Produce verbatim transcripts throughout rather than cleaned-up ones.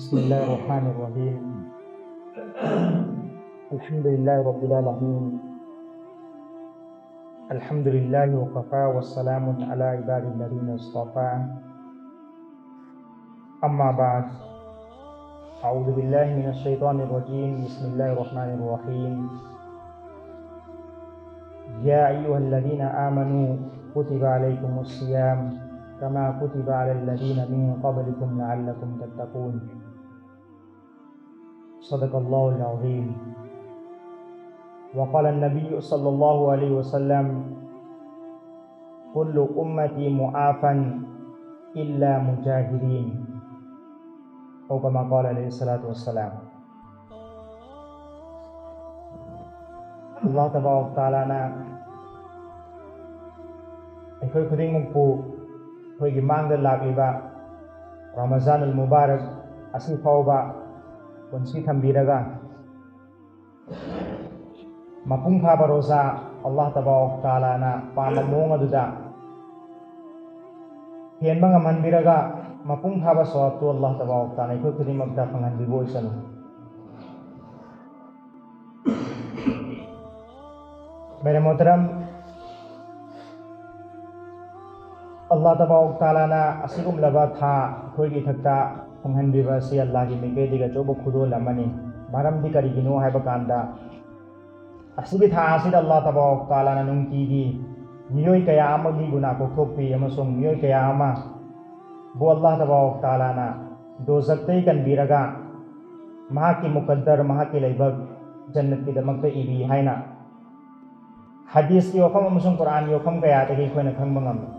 بسم الله الرحمن الرحيم. الحمد لله رب العالمين. الحمد لله وكفى وسلام على عباده الذين اصطفى. أما بعد. أعوذ بالله من الشيطان الرجيم. بسم الله الرحمن الرحيم. يا أيها الذين آمنوا كتب عليكم الصيام كما كتب على الذين من قبلكم لعلكم تتقون. صدق الله العظيم. وقال النبي صلى الله عليه وسلم: كل أمتي معافى إلا مجاهرين. أو كما قال عليه الصلاة والسلام. ꯑꯜꯂꯥꯍ ꯇꯕꯥꯔꯛ ꯇꯥꯂꯥꯅ ꯑꯩꯈꯣꯏ ꯈꯨꯗꯤꯡꯃꯛꯄꯨ ꯑꯩꯈꯣꯏꯒꯤ ꯃꯥꯡꯗ ꯂꯥꯛꯂꯤꯕ ꯔꯃꯖꯥꯟ ꯑꯜ ꯃꯨꯕꯥꯔꯛ ꯑꯁꯤ ꯐꯥꯎꯕ ꯄꯨꯟꯁꯤ ꯊꯝꯕꯤꯔꯒ, ꯃꯄꯨꯡ ꯐꯥꯕ ꯔꯣꯖꯥ ꯑꯜꯂꯥꯍ ꯇꯕꯥꯔꯛ ꯇꯥꯂꯥꯅ ꯄꯥꯝꯕ ꯃꯑꯣꯡ ꯑꯗꯨꯗ ꯍꯦꯟꯕ ꯉꯝꯍꯟꯕꯤꯔꯒ, ꯃꯄꯨꯡ ꯐꯥꯕ ꯁꯋꯥꯕꯇꯨ ꯑꯜꯂꯥꯍ ꯇꯕꯥꯔꯛ ꯇꯥꯂꯥꯅ ꯑꯩꯈꯣꯏ ꯈꯨꯗꯤꯡꯃꯛꯇ ꯐꯪꯍꯟꯕꯤꯕ ꯑꯣꯏꯁꯅꯨ꯫ ꯃꯦꯔꯦ ꯃꯣꯍꯇꯔꯝ, ꯑꯜꯂꯥꯍ ꯇꯕꯥꯔꯛ ꯇꯥꯂꯥꯅ ꯑꯁꯤꯒꯨꯝꯂꯕ ꯊꯥ ꯑꯩꯈꯣꯏꯒꯤ ꯏꯊꯛꯇ ꯐꯪꯍꯟꯕꯤꯕ ꯑꯁꯤ ꯑꯜꯂꯥꯍꯒꯤ ꯃꯥꯏꯀꯩꯗꯒꯤ ꯑꯆꯧꯕ ꯈꯨꯗꯣꯜ ꯑꯃꯅꯤ꯫ ꯃꯔꯝꯗꯤ ꯀꯔꯤꯒꯤꯅꯣ ꯍꯥꯏꯕ ꯀꯥꯟꯗ, ꯑꯁꯤꯒꯤ ꯊꯥ ꯑꯁꯤꯗ ꯑꯜꯂꯥꯍ ꯇꯕꯥꯔꯛ ꯇꯥꯂꯥꯅ ꯅꯨꯡꯇꯤꯒꯤ ꯃꯤꯑꯣꯏ ꯀꯌꯥ ꯑꯃꯒꯤ ꯒꯨꯅꯥ ꯀꯣꯛꯊꯣꯛꯄꯤ ꯑꯃꯁꯨꯡ ꯃꯤꯑꯣꯏ ꯀꯌꯥ ꯑꯃꯕꯨ ꯑꯜꯂꯥꯍ ꯇꯕꯥꯔꯛ ꯇꯥꯂꯥꯅ ꯗꯣꯖꯈꯇꯒꯤ ꯀꯟꯕꯤꯔꯒ, ꯃꯍꯥꯛꯀꯤ ꯃꯨꯀꯗꯔ, ꯃꯍꯥꯛꯀꯤ ꯂꯥꯏꯕꯛ ꯖꯟꯅꯠꯀꯤꯗꯃꯛꯇ ꯏꯕꯤ ꯍꯥꯏꯅ ꯍꯗꯤꯁꯀꯤ ꯋꯥꯐꯝ ꯑꯃꯁꯨꯡ ꯀꯨꯔꯥꯟꯒꯤ ꯋꯥꯐꯝ ꯀꯌꯥꯗꯒꯤ ꯑꯩꯈꯣꯏꯅ ꯈꯪꯕ ꯉꯝꯃꯤ꯫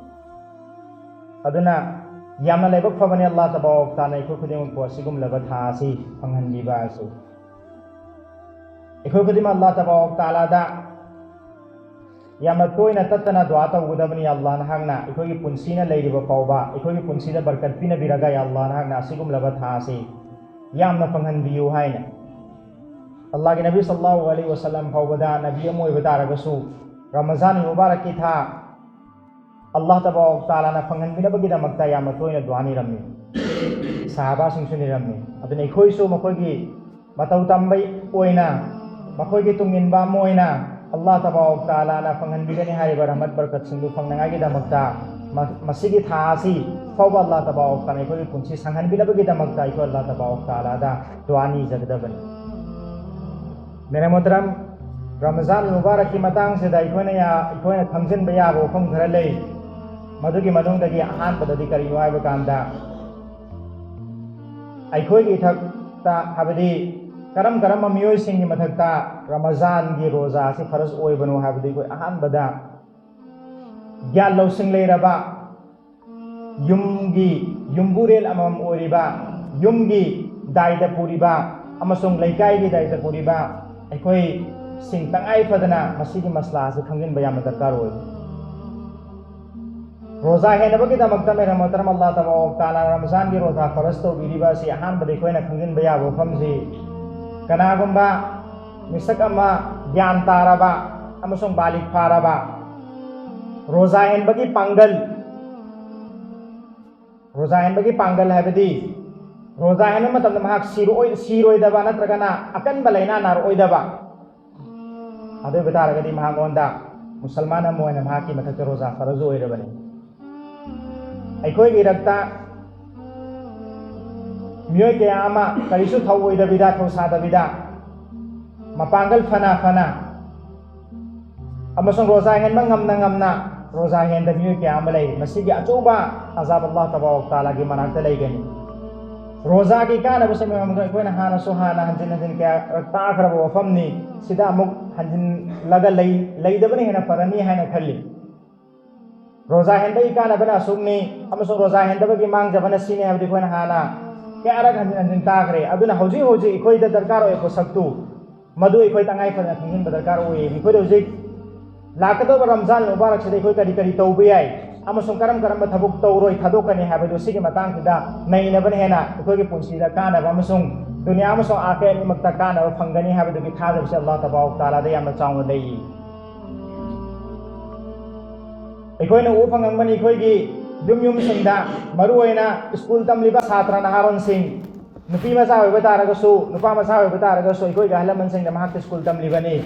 ꯑꯗꯨꯅ ꯌꯥꯝꯅ ꯂꯥꯏꯕꯛ ꯐꯕꯅꯤ, ꯑꯜꯂꯥꯍ ꯇꯕꯥꯔꯛ ꯇꯥꯂꯥꯅ ꯑꯩꯈꯣꯏ ꯈꯨꯗꯤꯡꯃꯛꯄꯨ ꯑꯁꯤꯒꯨꯝꯂꯕ ꯊꯥ ꯑꯁꯤ ꯐꯪꯍꯟꯕꯤꯕ ꯑꯁꯤ꯫ ꯑꯩꯈꯣꯏ ꯈꯨꯗꯤꯡꯃꯛ ꯑꯜꯂꯥꯍ ꯇꯕꯥꯔꯛ ꯇꯥꯂꯥꯗ ꯌꯥꯝꯅ ꯇꯣꯏꯅ ꯇꯠꯇꯅ ꯗꯨꯑꯥ ꯇꯧꯒꯗꯕꯅꯤ꯫ ꯑꯜꯂꯥꯍ ꯅꯍꯥꯛꯅ ꯑꯩꯈꯣꯏꯒꯤ ꯄꯨꯟꯁꯤꯅ ꯂꯩꯔꯤꯕ ꯐꯥꯎꯕ ꯑꯩꯈꯣꯏꯒꯤ ꯄꯨꯟꯁꯤꯗ ꯕꯔꯀꯠ ꯄꯤꯅꯕꯤꯔꯒ, ꯌꯥ ꯑꯜꯂꯥꯍ ꯅꯍꯥꯛꯅ ꯑꯁꯤꯒꯨꯝꯂꯕ ꯊꯥ ꯑꯁꯤ ꯌꯥꯝꯅ ꯐꯪꯍꯟꯕꯤꯌꯨ ꯍꯥꯏꯅ꯫ ꯑꯜꯂꯥꯍꯒꯤ ꯅꯕꯤ ꯁꯜꯂꯜꯂꯥꯍꯨ ꯑꯂꯩꯍꯤ ꯋꯁꯜꯂꯝ ꯐꯥꯎꯕꯗ ꯅꯕꯤ ꯑꯃ ꯑꯣꯏꯕ ꯇꯥꯔꯒꯁꯨ, ꯔꯃꯖꯥꯟ ꯃꯨꯕꯥꯔꯛꯀꯤ ꯊꯥ ꯑꯜꯂꯥꯍ ꯇꯕꯥꯔꯛ ꯇꯥꯂꯥꯅ ꯐꯪꯍꯟꯕꯤꯅꯕꯒꯤꯗꯃꯛꯇ ꯌꯥꯝꯅ ꯇꯣꯏꯅ ꯗꯨꯋꯥ ꯅꯤꯔꯝꯃꯤ꯫ ꯁꯍꯥꯕꯥꯁꯤꯡꯁꯨ ꯅꯤꯔꯝꯃꯤ꯫ ꯑꯗꯨꯅ ꯑꯩꯈꯣꯏꯁꯨ ꯃꯈꯣꯏꯒꯤ ꯃꯇꯧ ꯇꯝꯕ ꯑꯣꯏꯅ, ꯃꯈꯣꯏꯒꯤ ꯇꯨꯡ ꯏꯟꯕ ꯑꯃ ꯑꯣꯏꯅ ꯑꯜꯂꯥꯍ ꯇꯕꯥꯔꯛ ꯇꯥꯂꯥꯅ ꯐꯪꯍꯟꯕꯤꯒꯅꯤ ꯍꯥꯏꯔꯤꯕ ꯔꯍꯃꯠ ꯕꯔꯀꯠꯁꯤꯡꯗꯨ ꯐꯪꯅꯉꯥꯏꯒꯤꯗꯃꯛꯇ ꯃ-, ꯃꯁꯤꯒꯤ ꯊꯥ ꯑꯁꯤ ꯐꯥꯎꯕ ꯑꯜꯂꯥꯍ ꯇꯕꯥꯔꯛ ꯇꯥꯂꯥꯅ ꯑꯩꯈꯣꯏꯒꯤ ꯄꯨꯟꯁꯤ ꯁꯥꯡꯍꯟꯕꯤꯅꯕꯒꯤꯗꯃꯛꯇ ꯑꯩꯈꯣꯏ ꯑꯜꯂꯥꯍ ꯇꯕꯥꯔꯛ ꯇꯥꯂꯥꯗ ꯗꯨꯋꯥ ꯅꯤꯖꯒꯗꯕꯅꯤ꯫ ꯃꯦꯔꯥ ꯃꯣꯍꯇꯔꯝ, ꯔꯃꯖꯥꯟ ꯃꯨꯕꯥꯔꯛꯀꯤ ꯃꯇꯥꯡꯁꯤꯗ ꯑꯩꯈꯣꯏꯅ ꯌꯥ-, ꯑꯩꯈꯣꯏꯅ ꯈꯪꯖꯤꯟꯕ ꯌꯥꯕ ꯋꯥꯐꯝ ꯈꯔ ꯂꯩ꯫ ꯃꯗꯨꯒꯤ ꯃꯅꯨꯡꯗꯒꯤ ꯑꯍꯥꯟꯕꯗꯗꯤ ꯀꯔꯤꯅꯣ ꯍꯥꯏꯕ ꯀꯥꯟꯗ, ꯑꯩꯈꯣꯏꯒꯤ ꯏꯊꯛꯇ, ꯍꯥꯏꯕꯗꯤ ꯀꯔꯝ ꯀꯔꯝꯕ ꯃꯤꯑꯣꯏꯁꯤꯡꯒꯤ ꯃꯊꯛꯇ ꯔꯃꯖꯥꯟꯒꯤ ꯔꯣꯖꯥ ꯑꯁꯤ ꯐꯔꯖ ꯑꯣꯏꯕꯅꯣ ꯍꯥꯏꯕꯗꯤ, ꯑꯩꯈꯣꯏ ꯑꯍꯥꯟꯕꯗ ꯒ꯭ꯌꯥꯟ ꯂꯧꯁꯤꯡ ꯂꯩꯔꯕ, ꯌꯨꯝꯒꯤ ꯌꯨꯝꯕꯨꯔꯦꯜ ꯑꯃꯃꯝ ꯑꯣꯏꯔꯤꯕ, ꯌꯨꯝꯒꯤ ꯗꯥꯏꯇ ꯄꯨꯔꯤꯕ ꯑꯃꯁꯨꯡ ꯂꯩꯀꯥꯏꯒꯤ ꯗꯥꯏꯇ ꯄꯨꯔꯤꯕ ꯑꯩꯈꯣꯏꯁꯤꯡ ꯇꯉꯥꯏ ꯐꯗꯅ ꯃꯁꯤꯒꯤ ꯃꯁꯂꯥ ꯑꯁꯤ ꯈꯪꯖꯤꯟꯕ ꯌꯥꯝꯅ ꯗꯔꯀꯥꯔ ꯑꯣꯏ꯫ ꯔꯣꯖꯥ ꯍꯦꯟꯅꯕꯒꯤꯗꯃꯛꯇ ꯃꯦꯔꯥ ꯃꯣꯍꯇꯔꯝ, ꯑꯜꯂꯥꯍ ꯇꯕꯥꯔꯛ ꯇꯥꯂꯥ ꯔꯃꯖꯥꯟꯒꯤ ꯔꯣꯖꯥ ꯐꯔꯖ ꯇꯧꯕꯤꯔꯤꯕ ꯑꯁꯤ ꯑꯍꯥꯟꯕꯗ ꯑꯩꯈꯣꯏꯅ ꯈꯪꯖꯤꯟꯕ ꯌꯥꯕ ꯋꯥꯐꯝꯁꯤ, ꯀꯅꯥꯒꯨꯝꯕ ꯃꯤꯁꯛ ꯑꯃ ꯒ꯭ꯌꯥꯟ ꯇꯥꯔꯕ ꯑꯃꯁꯨꯡ ꯕꯥꯂꯤꯒ ꯐꯥꯔꯕ, ꯔꯣꯖꯥ ꯍꯦꯟꯕꯒꯤ ꯄꯥꯡꯒꯜ, ꯔꯣꯖꯥ ꯍꯦꯟꯕꯒꯤ ꯄꯥꯡꯒꯜ ꯍꯥꯏꯕꯗꯤ ꯔꯣꯖꯥ ꯍꯦꯟꯕ ꯃꯇꯝꯗ ꯃꯍꯥꯛ ꯁꯤꯔꯣꯏ-, ꯁꯤꯔꯣꯏꯗꯕ ꯅꯠꯇ꯭ꯔꯒꯅ ꯑꯀꯟꯕ ꯂꯥꯏꯅꯥ ꯅꯥꯔꯛꯑꯣꯏꯗꯕ꯫ ꯑꯗꯨ ꯑꯣꯏꯕ ꯇꯥꯔꯒꯗꯤ ꯃꯍꯥꯛꯉꯣꯟꯗ ꯃꯨꯁꯜꯃꯥꯟ ꯑꯃ ꯑꯣꯏꯅ ꯃꯍꯥꯛꯀꯤ ꯃꯊꯛꯇ ꯔꯣꯖꯥ ꯐꯔꯖ ꯑꯣꯏꯔꯕꯅꯤ꯫ ꯑꯩꯈꯣꯏꯒꯤ ꯏꯔꯛꯇ ꯃꯤꯑꯣꯏ ꯀꯌꯥ ꯑꯃ ꯀꯔꯤꯁꯨ ꯊꯧꯑꯣꯏꯗꯕꯤꯗ, ꯊꯧꯁꯥꯗꯕꯤꯗ, ꯃꯄꯥꯡꯒꯜ ꯐꯅ ꯐꯅ ꯑꯃꯁꯨꯡ ꯔꯣꯖꯥ ꯍꯦꯟꯕ ꯉꯝꯅ ꯉꯝꯅ ꯔꯣꯖꯥ ꯍꯦꯟꯗ ꯃꯤꯑꯣꯏ ꯀꯌꯥ ꯑꯃ ꯂꯩ꯫ ꯃꯁꯤꯒꯤ ꯑꯆꯧꯕ ꯑꯖꯥꯕ ꯑꯜꯂꯥꯍ ꯇꯕꯥꯔꯛ ꯇꯥꯂꯥꯒꯤ ꯃꯅꯥꯛꯇ ꯂꯩꯒꯅꯤ꯫ ꯔꯣꯖꯥꯒꯤ ꯀꯥꯟꯅꯕꯁꯦ ꯃꯌꯥꯝꯗꯣ ꯑꯩꯈꯣꯏꯅ ꯍꯥꯟꯅꯁꯨ ꯍꯥꯟꯅ ꯍꯟꯖꯤꯟ ꯍꯟꯖꯤꯟ ꯀꯌꯥ ꯇꯥꯈ꯭ꯔꯕ ꯋꯥꯐꯝꯅꯤ꯫ ꯁꯤꯗ ꯑꯃꯨꯛ ꯍꯟꯖꯤꯜꯂꯒ ꯂꯩ-, ꯂꯩꯗꯕꯅ ꯍꯦꯟꯅ ꯐꯔꯅꯤ ꯍꯥꯏꯅ ꯈꯜꯂꯤ꯫ ꯔꯣꯖꯥ ꯍꯦꯟꯕꯒꯤ ꯀꯥꯟꯅꯕꯅ ꯑꯁꯨꯛꯅꯤ ꯑꯃꯁꯨꯡ ꯔꯣꯖꯥ ꯍꯦꯟꯗꯕꯒꯤ ꯃꯥꯡꯖꯕꯅ ꯁꯤꯅꯤ ꯍꯥꯏꯕꯗꯤ ꯑꯩꯈꯣꯏꯅ ꯍꯥꯟꯅ ꯀꯌꯥꯔꯛ ꯍꯟꯖꯤꯟ ꯍꯟꯖꯤꯟ ꯇꯥꯈ꯭ꯔꯦ꯫ ꯑꯗꯨꯅ ꯍꯧꯖꯤꯛ ꯍꯧꯖꯤꯛ ꯑꯩꯈꯣꯏꯗ ꯗꯔꯀꯥꯔ ꯑꯣꯏꯕ ꯄꯣꯠꯁꯛꯇꯨ ꯃꯗꯨ ꯑꯩꯈꯣꯏ ꯇꯉꯥꯏ ꯐꯗꯅ ꯈꯪꯖꯤꯟꯕ ꯗꯔꯀꯥꯔ ꯑꯣꯏꯌꯦ꯫ ꯑꯩꯈꯣꯏꯗ ꯍꯧꯖꯤꯛ ꯂꯥꯛꯀꯗꯧꯕ ꯔꯝꯖꯥꯟ ꯃꯨꯕꯥꯔꯛꯁꯤꯗ ꯑꯩꯈꯣꯏ ꯀꯔꯤ ꯀꯔꯤ ꯇꯧꯕ ꯌꯥꯏ ꯑꯃꯁꯨꯡ ꯀꯔꯝ ꯀꯔꯝꯕ ꯊꯕꯛ ꯇꯧꯔꯣꯏ, ꯊꯥꯗꯣꯛꯀꯅꯤ ꯍꯥꯏꯕꯗꯨ ꯁꯤꯒꯤ ꯃꯇꯥꯡꯁꯤꯗ ꯅꯩꯅꯕꯅ ꯍꯦꯟꯅ ꯑꯩꯈꯣꯏꯒꯤ ꯄꯨꯟꯁꯤꯗ ꯀꯥꯟꯅꯕ ꯑꯃꯁꯨꯡ ꯗꯨꯅꯤꯌꯥ ꯑꯃꯁꯨꯡ ꯑꯥꯈꯤꯔꯥꯠ ꯑꯅꯤꯃꯛꯇ ꯀꯥꯟꯅꯕ ꯐꯪꯒꯅꯤ ꯍꯥꯏꯕꯗꯨꯒꯤ ꯊꯥꯖꯕꯁꯤ ꯑꯜꯂꯥꯍ ꯇꯕꯥꯔꯛ ꯇꯥꯂꯥꯗ ꯌꯥꯝꯅ ꯆꯥꯎꯅ ꯂꯩ꯫ ꯑꯩꯈꯣꯏꯅ ꯎꯕ ꯐꯪꯉꯝꯒꯅꯤ, ꯑꯩꯈꯣꯏꯒꯤ ꯌꯨꯝ ꯌꯨꯝꯁꯤꯡꯗ, ꯃꯔꯨꯑꯣꯏꯅ ꯁ꯭ꯀꯨꯜ ꯇꯝꯂꯤꯕ ꯁꯥꯇ꯭ꯔ ꯅꯍꯥꯔꯣꯟꯁꯤꯡ, ꯅꯨꯄꯤ ꯃꯆꯥ ꯑꯣꯏꯕ ꯇꯥꯔꯒꯁꯨ, ꯅꯨꯄꯥ ꯃꯆꯥ ꯑꯣꯏꯕ ꯇꯥꯔꯒꯁꯨ, ꯑꯩꯈꯣꯏꯒꯤ ꯑꯍꯜ ꯂꯃꯟꯁꯤꯡꯅ ꯃꯍꯥꯛꯇ ꯁ꯭ꯀꯨꯜ ꯇꯝꯂꯤꯕꯅꯤ꯫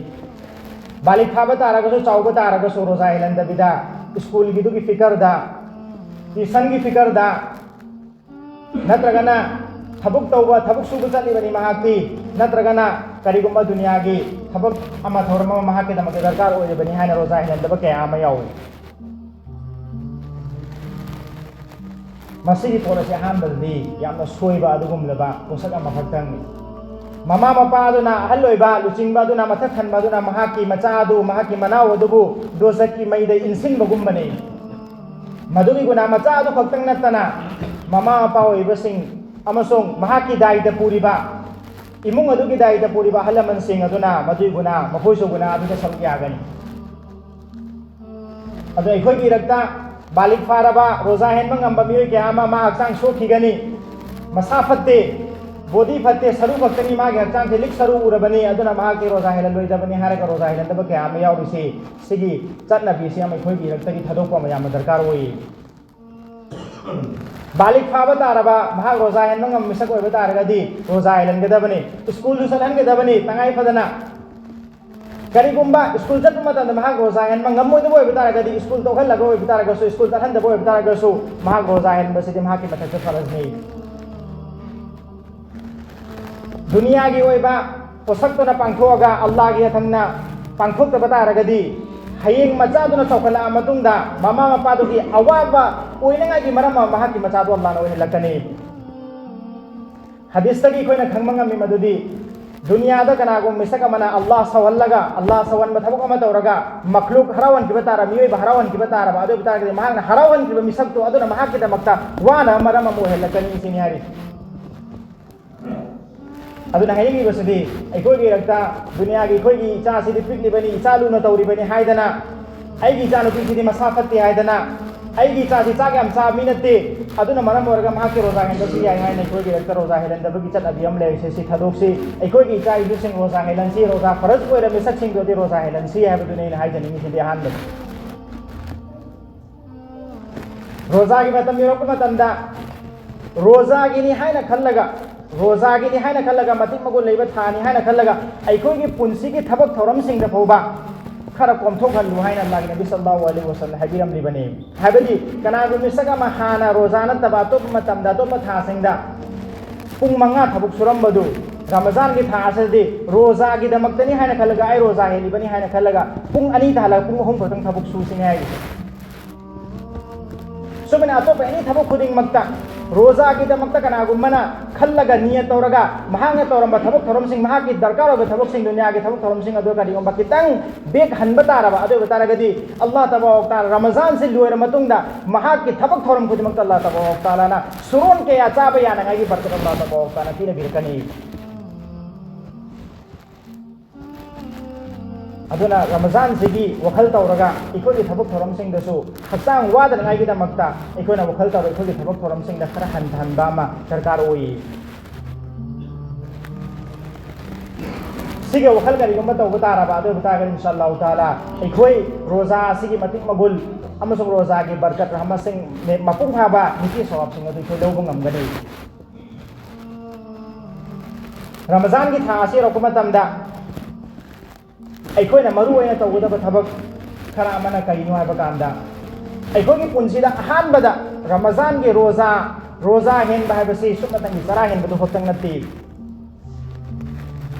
ꯕꯥꯂꯤꯛ ꯐꯥꯕ ꯇꯥꯔꯒꯁꯨ, ꯆꯥꯎꯕ ꯇꯥꯔꯒꯁꯨ, ꯔꯣꯖꯥ ꯍꯦꯜꯍꯟꯗꯕꯤꯗ ꯁ꯭ꯀꯨꯜꯒꯤꯗꯨꯒꯤ ꯐꯤꯀꯔꯗ, ꯇ꯭ꯌꯨꯁꯟꯒꯤ ꯐꯤꯀꯔꯗ, ꯅꯠꯇ꯭ꯔꯒꯅ ꯊꯕꯛ ꯇꯧꯕ, ꯊꯕꯛ ꯁꯨꯕ ꯆꯠꯂꯤꯕꯅꯤ ꯃꯍꯥꯛꯇꯤ, ꯅꯠꯇ꯭ꯔꯒꯅ ꯀꯔꯤꯒꯨꯝꯕ ꯗꯨꯅꯤꯌꯥꯒꯤ ꯊꯕꯛ ꯑꯃ, ꯊꯧꯔꯝ ꯑꯃ ꯃꯍꯥꯛꯀꯤꯗꯃꯛꯇ ꯗꯔꯀꯥꯔ ꯑꯣꯏꯔꯤꯕꯅꯤ ꯍꯥꯏꯅ ꯔꯣꯖꯥ ꯍꯦꯜꯍꯟꯗꯕ ꯀꯌꯥ ꯑꯃ ꯌꯥꯎꯏ꯫ ꯃꯁꯤꯒꯤ ꯄꯣꯠ ꯑꯁꯤ ꯑꯍꯥꯟꯕꯗꯗꯤ ꯌꯥꯝꯅ ꯁꯣꯏꯕ ꯑꯗꯨꯒꯨꯝꯂꯕ ꯄꯣꯠꯁꯛ ꯑꯃꯈꯛꯇꯪꯅꯤ꯫ ꯃꯃꯥ ꯃꯄꯥ ꯑꯗꯨꯅ, ꯑꯍꯜ ꯑꯣꯏꯕ ꯂꯨꯆꯤꯡꯕ ꯑꯗꯨꯅ, ꯃꯊꯛ ꯊꯟꯕ ꯑꯗꯨꯅ ꯃꯍꯥꯛꯀꯤ ꯃꯆꯥ ꯑꯗꯨ, ꯃꯍꯥꯛꯀꯤ ꯃꯅꯥꯎ ꯑꯗꯨꯕꯨ ꯗꯣꯖꯈꯀꯤ ꯃꯩꯗ ꯏꯟꯁꯤꯟꯕꯒꯨꯝꯕꯅꯤ꯫ ꯃꯗꯨꯒꯤ ꯒꯨꯅꯥ ꯃꯆꯥ ꯑꯗꯨ ꯈꯛꯇꯪ ꯅꯠꯇꯅ, ꯃꯃꯥ ꯃꯄꯥ ꯑꯣꯏꯕꯁꯤꯡ ꯑꯃꯁꯨꯡ ꯃꯍꯥꯛꯀꯤ ꯗꯥꯏꯇ ꯄꯨꯔꯤꯕ, ꯏꯃꯨꯡ ꯑꯗꯨꯒꯤ ꯗꯥꯏꯇ ꯄꯨꯔꯤꯕ ꯑꯍꯜ ꯂꯃꯟꯁꯤꯡ ꯑꯗꯨꯅ ꯃꯗꯨꯒꯤ ꯒꯨꯅꯥ, ꯃꯈꯣꯏꯁꯨ ꯒꯨꯅꯥ ꯑꯗꯨꯗ ꯁꯔꯨꯛ ꯌꯥꯒꯅꯤ꯫ ꯑꯗꯣ ꯑꯩꯈꯣꯏꯒꯤ ꯏꯔꯛꯇ ꯕꯥꯂꯤꯛ ꯐꯥꯔꯕ, ꯔꯣꯖꯥ ꯍꯦꯟꯕ ꯉꯝꯕ ꯃꯤꯑꯣꯏ ꯀꯌꯥ ꯑꯃ, ꯃꯥ ꯍꯛꯆꯥꯡ ꯁꯣꯛꯈꯤꯒꯅꯤ, ꯃꯁꯥ ꯐꯠꯇꯦ, ꯕꯣꯗꯤ ꯐꯠꯇꯦ, ꯁꯔꯨ ꯈꯛꯇꯅꯤ, ꯃꯥꯒꯤ ꯍꯛꯆꯥꯡꯁꯦ ꯂꯤꯛ ꯁꯔꯨ ꯎꯔꯕꯅꯤ, ꯑꯗꯨꯅ ꯃꯍꯥꯛꯇꯤ ꯔꯣꯖꯥ ꯍꯦꯜꯍꯜꯂꯣꯏꯗꯕꯅꯤ ꯍꯥꯏꯔꯒ ꯔꯣꯖꯥ ꯍꯦꯜꯍꯟꯗꯕ ꯀꯌꯥ ꯑꯃ ꯌꯥꯎꯔꯤꯁꯤ, ꯁꯤꯒꯤ ꯆꯠꯅꯕꯤꯁꯤ ꯑꯃ ꯑꯩꯈꯣꯏꯒꯤ ꯏꯔꯛꯇꯒꯤ ꯊꯥꯗꯣꯛꯄ ꯑꯃ ꯌꯥꯝꯅ ꯗꯔꯀꯥꯔ ꯑꯣꯏ꯫ ꯕꯥꯂꯤꯛ ꯐꯥꯕ ꯇꯥꯔꯕ, ꯃꯍꯥꯛ ꯔꯣꯖꯥ ꯍꯦꯟꯕ ꯉꯝꯕ ꯃꯤꯁꯛ ꯑꯣꯏꯕ ꯇꯥꯔꯒꯗꯤ ꯔꯣꯖꯥ ꯍꯦꯜꯍꯟꯒꯗꯕꯅꯤ, ꯁ꯭ꯀꯨꯜꯁꯨ ꯆꯠꯍꯟꯒꯗꯕꯅꯤ ꯇꯉꯥꯏ ꯐꯗꯅ꯫ ꯀꯔꯤꯒꯨꯝꯕ ꯁ꯭ꯀꯨꯜ ꯆꯠꯄ ꯃꯇꯝꯗ ꯃꯍꯥꯛ ꯔꯣꯖꯥ ꯍꯦꯟꯕ ꯉꯝꯃꯣꯏꯗꯕ ꯑꯣꯏꯕ ꯇꯥꯔꯒꯗꯤ, ꯁ꯭ꯀꯨꯜ ꯇꯣꯛꯍꯜꯂꯒ ꯑꯣꯏꯕ ꯇꯥꯔꯒꯁꯨ, ꯁ꯭ꯀꯨꯜ ꯆꯠꯍꯟꯗꯕ ꯑꯣꯏꯕ ꯇꯥꯔꯒꯁꯨ, ꯃꯍꯥꯛ ꯔꯣꯖꯥ ꯍꯦꯟꯕꯁꯤꯗꯤ ꯃꯍꯥꯛꯀꯤ ꯃꯊꯛꯇ ꯐꯔꯖꯅꯤ꯫ ꯗꯨꯅꯤꯌꯥꯒꯤ ꯑꯣꯏꯕ ꯄꯣꯠꯁꯛꯇꯨꯅ ꯄꯥꯡꯊꯣꯛꯑꯒ ꯑꯜꯂꯥꯍꯒꯤ ꯌꯥꯊꯪꯅ ꯄꯥꯡꯊꯣꯛꯇꯕ ꯇꯥꯔꯒꯗꯤ, ꯍꯌꯦꯡ ꯃꯆꯥꯗꯨꯅ ꯆꯥꯎꯈꯠꯂꯛꯑ ꯃꯇꯨꯡꯗ ꯃꯃꯥ ꯃꯄꯥꯗꯨꯒꯤ ꯑꯋꯥꯕ ꯑꯣꯏꯅꯉꯥꯏꯒꯤ ꯃꯔꯝ ꯑꯃ ꯃꯍꯥꯛꯀꯤ ꯃꯆꯥꯗꯨ ꯑꯜꯂꯥꯍꯅ ꯑꯣꯏꯍꯜꯂꯛꯀꯅꯤ꯫ ꯍꯗꯤꯁꯇꯒꯤ ꯑꯩꯈꯣꯏꯅ ꯈꯪꯕ ꯉꯝꯃꯤ ꯃꯗꯨꯗꯤ, ꯗꯨꯅꯤꯌꯥꯗ ꯀꯅꯥꯒꯨꯝꯕ ꯃꯤꯁꯛ ꯑꯃꯅ ꯑꯜꯂꯥꯍ ꯁꯥꯎꯍꯜꯂꯒ, ꯑꯜꯂꯥꯍ ꯁꯥꯎꯍꯟꯕ ꯊꯕꯛ ꯑꯃ ꯇꯧꯔꯒ, ꯃꯈꯂꯨꯛ ꯍꯔꯥꯎꯍꯟꯈꯤꯕ ꯇꯥꯔꯕ, ꯃꯤꯑꯣꯏꯕ ꯍꯔꯥꯎꯍꯟꯈꯤꯕ ꯇꯥꯔꯕ, ꯑꯗꯨ ꯑꯣꯏꯕ ꯇꯥꯔꯒꯗꯤ ꯃꯍꯥꯛꯅ ꯍꯔꯥꯎꯍꯟꯈꯤꯕ ꯃꯤꯁꯛꯇꯨ ꯑꯗꯨꯅ ꯃꯍꯥꯛꯀꯤꯗꯃꯛꯇ ꯋꯥꯅꯕ ꯃꯔꯝ ꯑꯃ ꯑꯣꯏꯍꯜꯂꯛꯀꯅꯤ ꯁꯤꯅꯤ ꯍꯥꯏꯔꯤ꯫ ꯑꯗꯨꯅ ꯍꯥꯏꯅꯤꯡꯉꯤꯕꯁꯤꯗꯤ, ꯑꯩꯈꯣꯏꯒꯤ ꯏꯔꯛꯇ ꯗꯨꯅꯤꯌꯥꯒꯤ ꯑꯩꯈꯣꯏꯒꯤ ꯏꯆꯥꯁꯤꯗꯤ ꯄꯤꯛꯂꯤꯕꯅꯤ, ꯏꯆꯥ ꯂꯨꯅ ꯇꯧꯔꯤꯕꯅꯤ ꯍꯥꯏꯗꯅ, ꯑꯩꯒꯤ ꯏꯆꯥꯅꯨꯄꯤꯁꯤꯗꯤ ꯃꯁꯥ ꯐꯠꯇꯦ ꯍꯥꯏꯗꯅ, ꯑꯩꯒꯤ ꯏꯆꯥꯁꯤ ꯆꯥꯛ ꯌꯥꯝ ꯆꯥꯕ ꯃꯤ ꯅꯠꯇꯦ, ꯑꯗꯨꯅ ꯃꯔꯝ ꯑꯣꯏꯔꯒ ꯃꯍꯥꯛꯀꯤ ꯔꯣꯖꯥ ꯍꯦꯟꯕꯁꯨ ꯌꯥꯏ ꯍꯥꯏꯅ ꯑꯩꯈꯣꯏꯒꯤ ꯏꯔꯛꯇ ꯔꯣꯖꯥ ꯍꯦꯜꯍꯟꯗꯕꯒꯤ ꯆꯠꯅꯕꯤ ꯑꯃ ꯂꯩꯔꯤꯁꯦ, ꯁꯤ ꯊꯥꯗꯣꯛꯁꯤ꯫ ꯑꯩꯈꯣꯏꯒꯤ ꯏꯆꯥ ꯏꯁꯨꯁꯤꯡ ꯔꯣꯖꯥ ꯍꯦꯜꯍꯟꯁꯤ, ꯔꯣꯖꯥ ꯐꯔꯖ ꯑꯣꯏꯔꯕ ꯃꯤꯁꯛꯁꯤꯡꯗꯨꯗꯤ ꯔꯣꯖꯥ ꯍꯦꯜꯍꯟꯁꯤ ꯍꯥꯏꯕꯗꯨꯅꯤ ꯑꯩꯅ ꯍꯥꯏꯖꯅꯤꯡꯉꯤꯁꯤꯗꯤ ꯑꯍꯥꯟꯕꯗ꯫ ꯔꯣꯖꯥꯒꯤ ꯃꯇꯝ ꯌꯧꯔꯛꯄ ꯃꯇꯝꯗ ꯔꯣꯖꯥꯒꯤꯅꯤ ꯍꯥꯏꯅ ꯈꯜꯂꯒ, ꯔꯣꯖꯥꯒꯤꯅꯤ ꯍꯥꯏꯅ ꯈꯜꯂꯒ, ꯃꯇꯤꯛ ꯃꯒꯨꯟ ꯂꯩꯕ ꯊꯥꯅꯤ ꯍꯥꯏꯅ ꯈꯜꯂꯒ, ꯑꯩꯈꯣꯏꯒꯤ ꯄꯨꯟꯁꯤꯒꯤ ꯊꯕꯛ ꯊꯧꯔꯝꯁꯤꯡꯗ ꯐꯥꯎꯕ ꯈꯔ ꯀꯣꯝꯊꯣꯛꯍꯜꯂꯨ ꯍꯥꯏꯅ ꯑꯜꯂꯥꯍꯒꯤ ꯅꯕꯤ ꯁꯜꯂꯜꯂꯥꯍꯨ ꯑꯂꯩꯍꯤ ꯋꯁꯜꯂꯝꯅ ꯍꯥꯏꯕꯤꯔꯝꯂꯤꯕꯅꯤ꯫ ꯍꯥꯏꯕꯗꯤ ꯀꯅꯥꯒꯨꯝꯕ ꯃꯤꯁꯛ ꯑꯃ ꯍꯥꯟꯅ ꯔꯣꯖꯥ ꯅꯠꯇꯕ ꯑꯇꯣꯞꯄ ꯃꯇꯝꯗ, ꯑꯇꯣꯞꯄ ꯊꯥꯁꯤꯡꯗ ꯄꯨꯡ ꯃꯉꯥ ꯊꯕꯛ ꯁꯨꯔꯝꯕꯗꯨ ꯔꯃꯖꯥꯟꯒꯤ ꯊꯥ ꯑꯁꯤꯗꯗꯤ ꯔꯣꯖꯥꯒꯤꯗꯃꯛꯇꯅꯤ ꯍꯥꯏꯅ ꯈꯜꯂꯒ, ꯑꯩ ꯔꯣꯖꯥ ꯍꯦꯜꯂꯤꯕꯅꯤ ꯍꯥꯏꯅ ꯈꯜꯂꯒ ꯄꯨꯡ ꯑꯅꯤ ꯇꯥꯍꯜꯂꯒ ꯄꯨꯡ ꯑꯍꯨꯝ ꯈꯛꯇꯪ ꯊꯕꯛ ꯁꯨꯁꯤꯅꯦ ꯍꯥꯏꯔꯤꯁꯦ꯫ ꯁꯨꯃꯥꯏꯅ ꯑꯇꯣꯞꯄ ꯑꯦꯅꯤ ꯊꯕꯛ ꯈꯨꯗꯤꯡꯃꯛꯇ ꯔꯣꯖꯥꯒꯤꯗꯃꯛꯇ ꯀꯅꯥꯒꯨꯝꯕꯅ ꯈꯜꯂꯒ ꯅꯤꯌꯠ ꯇꯧꯔꯒ ꯃꯍꯥꯛꯅ ꯇꯧꯔꯝꯕ ꯊꯕꯛ ꯊꯧꯔꯝꯁꯤꯡ, ꯃꯍꯥꯛꯀꯤ ꯗꯔꯀꯥꯔ ꯑꯣꯏꯕ ꯊꯕꯛꯁꯤꯡ, ꯗꯨꯅꯤꯌꯥꯒꯤ ꯊꯕꯛ ꯊꯧꯔꯝꯁꯤꯡ ꯑꯗꯨ ꯀꯔꯤꯒꯨꯝꯕ ꯈꯤꯇꯪ ꯕꯦꯛ ꯍꯟꯕ ꯇꯥꯔꯕ, ꯑꯗꯨ ꯑꯣꯏꯕ ꯇꯥꯔꯒꯗꯤ ꯑꯜꯂꯥꯍ ꯇꯕꯥꯔꯛ ꯇꯥꯂꯥ ꯔꯃꯖꯥꯟꯁꯤ ꯂꯣꯏꯔ ꯃꯇꯨꯡꯗ ꯃꯍꯥꯛꯀꯤ ꯊꯕꯛ ꯊꯧꯔꯝ ꯈꯨꯗꯤꯡꯃꯛꯇ ꯑꯜꯂꯥꯍ ꯇꯕꯥꯔꯛ ꯇꯥꯂꯥꯅ ꯁꯨꯔꯣꯟ ꯀꯌꯥ ꯆꯥꯕ ꯌꯥꯅꯉꯥꯏꯒꯤ ꯕꯔꯀꯠ ꯑꯜꯂꯥꯍ ꯇꯕꯥꯔꯛ ꯇꯥꯂꯥꯅ ꯄꯤꯅꯕꯤꯔꯛꯀꯅꯤ꯫ ꯑꯗꯨꯅ ꯔꯃꯖꯥꯟꯁꯤꯒꯤ ꯋꯥꯈꯜ ꯇꯧꯔꯒ ꯑꯩꯈꯣꯏꯒꯤ ꯊꯕꯛ ꯊꯧꯔꯝꯁꯤꯡꯗꯁꯨ ꯍꯛꯆꯥꯡ ꯋꯥꯗꯅꯉꯥꯏꯒꯤꯗꯃꯛꯇ ꯑꯩꯈꯣꯏꯅ ꯋꯥꯈꯜ ꯇꯧꯔꯒ ꯑꯩꯈꯣꯏꯒꯤ ꯊꯕꯛ ꯊꯧꯔꯝꯁꯤꯡꯗ ꯈꯔ ꯍꯟꯊꯍꯟꯕ ꯑꯃ ꯗꯔꯀꯥꯔ ꯑꯣꯏ꯫ ꯁꯤꯒꯤ ꯋꯥꯈꯜ ꯀꯔꯤꯒꯨꯝꯕ ꯇꯧꯕ ꯇꯥꯔꯕ, ꯑꯗꯨ ꯑꯣꯏꯕ ꯇꯥꯔꯒꯗꯤ ꯏꯟꯁꯥ ꯑꯜꯂꯥꯍꯨ ꯇꯥꯂꯥ ꯑꯩꯈꯣꯏ ꯔꯣꯖꯥ ꯑꯁꯤꯒꯤ ꯃꯇꯤꯛ ꯃꯒꯨꯜ ꯑꯃꯁꯨꯡ ꯔꯣꯖꯥꯒꯤ ꯕꯔꯀꯠ ꯔꯍꯃꯠꯁꯤꯡ, ꯃꯄꯨꯡ ꯐꯥꯕ ꯅꯤꯀꯤ ꯁꯋꯥꯕꯁꯤꯡ ꯑꯗꯨ ꯑꯩꯈꯣꯏ ꯂꯧꯕ ꯉꯝꯒꯅꯤ꯫ ꯔꯃꯖꯥꯟꯒꯤ ꯊꯥ ꯑꯁꯤ ꯌꯧꯔꯛꯄ ꯃꯇꯝꯗ ꯑꯩꯈꯣꯏꯅ ꯃꯔꯨ ꯑꯣꯏꯅ ꯇꯧꯒꯗꯕ ꯊꯕꯛ ꯈꯔ ꯑꯃꯅ ꯀꯔꯤꯅꯣ ꯍꯥꯏꯕ ꯀꯥꯟꯗ, ꯑꯩꯈꯣꯏꯒꯤ ꯄꯨꯟꯁꯤꯗ ꯑꯍꯥꯟꯕꯗ ꯔꯃꯖꯥꯟꯒꯤ ꯔꯣꯖꯥ, ꯔꯣꯖꯥ ꯍꯦꯟꯕ ꯍꯥꯏꯕꯁꯤ ꯁꯨꯞꯅꯇꯪꯒꯤ ꯆꯔꯥ ꯍꯦꯟꯕꯗꯨ ꯈꯛꯇꯪ ꯅꯠꯇꯦ꯫